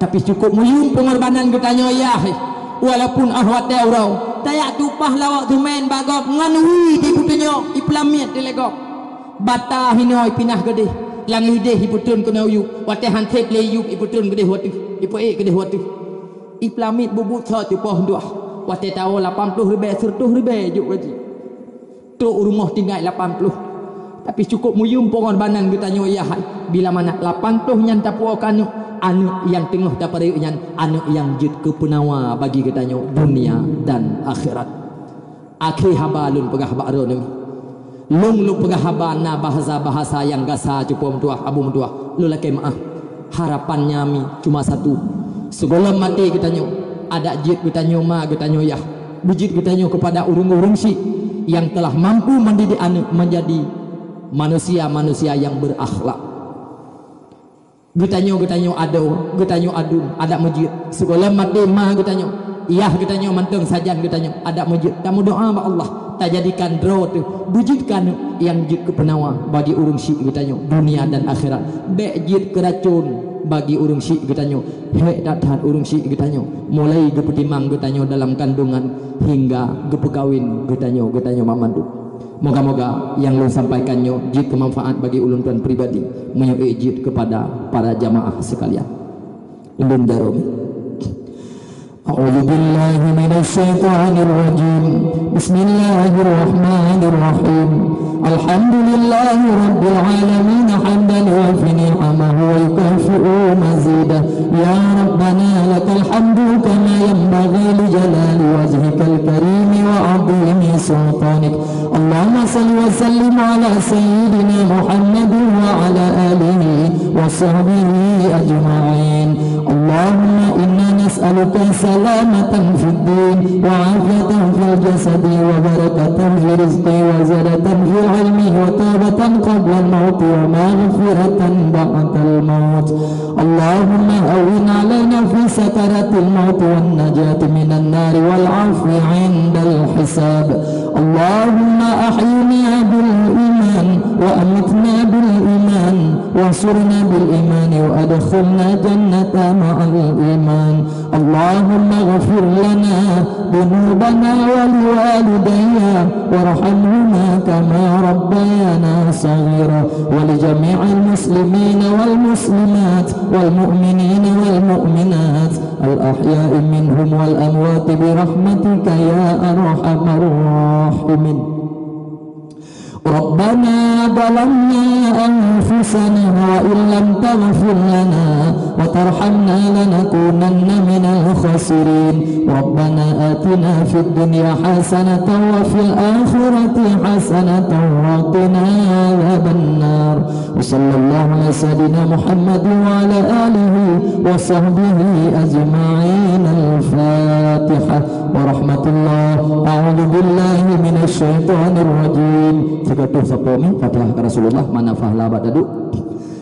Tapi cukop meuyum peungorbanan geutanyoe yah, walaupun ah watée uroe, tajak tupah lawok teumén bak gob ngon wie jipeutunyok ipeulamiet dilée gob. Bata hinoe ipinah keudeh, lam ideh ipeutreun keunoe yup, watée han seb lé yup ipeutreun keudeh wateuh, ipeuék keudeh wateuh. Ipeulamiet bubuet soe cupo meutuah, watée tawoe lapan ploh ribée, seureutôh ribée jok gaji. Trok u rumoh tinggai lapan ploh. Tapi cukop meuyum peungorbanan geutanyoe yah hai. Bila mana lapan ploh nyan tapuwoe keu aneuk, aneuk nyang teungoh tapeurayeuk nyan, aneuk nyang jeuet keu peunawa bagi geutanyoe dunia dan akhirat. Akhé haba lôn peugah bak droeneuh. Lôn, lôn peugah haba na bahasa-bahasa nyang gasa cupo meutuah, abu meutuah. Lôn lakée meuáh. Harapan nyang mi cuma satu. Sigohlom maté geutanyoe, adak jeuet geutanyoe ma geutanyoe yah. Beujeuet geutanyoe keupada ureuëng-ureuëng syiek nyang telah mampu mendidik aneuk menjadi manusia-manusia nyang berakhlak. Geutanyoe, geutanyoe adoe, geutanyoe aduen, adak meujeuet. Sigohlom maté ma geutanyoe, yah geutanyoe mantong sajan geutanyoe, adak meujeuet. Tameudoá bak Allah, tajadikan droe teuh beujeuet keu aneuk nyang jeuet keu peunawa bagi ureuëng syiek geutanyoe, dunia dan akhirat. Bék jeuet keu racon bagi ureuëng syiek geutanyoe. Hék that-that ureuëng syiek geutanyoe, mulai geupeutimang geutanyoe dalam kandungan hingga geupeukawén geutanyoe, geutanyoe banmandum. Moga-moga nyang lôn sampaikan nyoe jeuet keu manfaat bagi ulôn tuan pribadi, meunyoe ék jeuet keupada para jamaah sekalian. Ulôn jaroe. أعوذ بالله من الشيطان الرجيم. بسم الله الرحمن الرحيم. الحمد لله رب العالمين، حمدا يوافي نعمه ويكافئ مزيده. يا ربنا لك الحمد كما ينبغي لجلال وجهك الكريم وعظيم سلطانك. اللهم صل وسلم على سيدنا محمد وعلى آله وصحبه أجمعين. اللهم إنا نسألك سلامة في الدين، وعافية في الجسد، وبركة في الرزق، وزيادة في العلم، وتوبة قبل الموت، ومغفرة بعد الموت. اللهم هون علينا في سكرات الموت والنجاة من النار والعفو عند الحساب. اللهم أحينا بالإيمان وأمتنا بالإيمان وانصرنا بالإيمان وأدخلنا جنة مع الإيمان. اللهم اغفر لنا ذنوبنا ولوالدينا وارحمهما كما ربيانا صغيرا، ولجميع المسلمين والمسلمات والمؤمنين والمؤمنات الأحياء منهم والأموات برحمتك يا أرحم الراحمين. ربنا ظلمنا أنفسنا وإن لم تغفر لنا وترحمنا لنكونن من الخاسرين. ربنا آتنا في الدنيا حسنة وفي الآخرة حسنة وقنا عذاب النار. وصلى الله على سيدنا محمد وعلى آله وصحبه أجمعين. الفاتحة. Warahmatullah. A'udzubillahi minasyaitonirrajim. Sigoe teuh sapoe mi Fatihah keu Rasulullah, mana fahla bak tadu.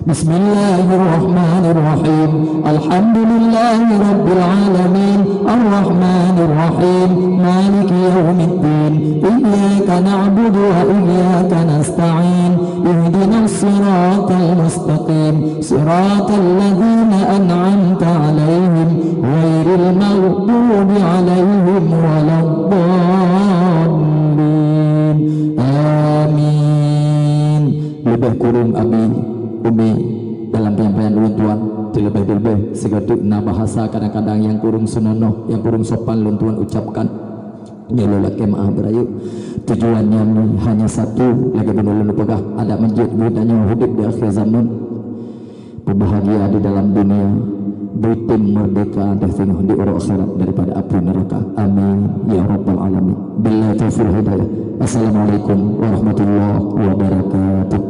Bismillahirrahmanirrahim. Alhamdulillahi rabbil alamin. Arrahmanirrahim. Maliki yaumiddin. Iyyaka na'budu wa iyyaka nasta'in. Ihdinas siratal mustaqim. صراط الذين أنعمت عليهم غير المغضوب عليهم ولا الضالين. Amin. Leubeh kureueng abi, umi, dalam penyampaian ulôn tuan, teuleubeh-leubeh sigoe teuh na bahasa kadang-kadang nyang kureueng seunonoh, nyang kureueng sopan lôn tuan ucapkan. Nyoe lôn lakée meuáh beurayeuk. Tujuan nyan hanya satu, lagée bunoe lôn peugah, adak meujeuet geutanyoe udeb di akhé zaman. Peubahagia di dalam dunia, beutem meurdeka dan singoh di uroe akhirat daripada apui neuraka. Amin ya rabbal alamin. Billahi taufiq wal hidayah. Assalamualaikum warahmatullahi wabarakatuh.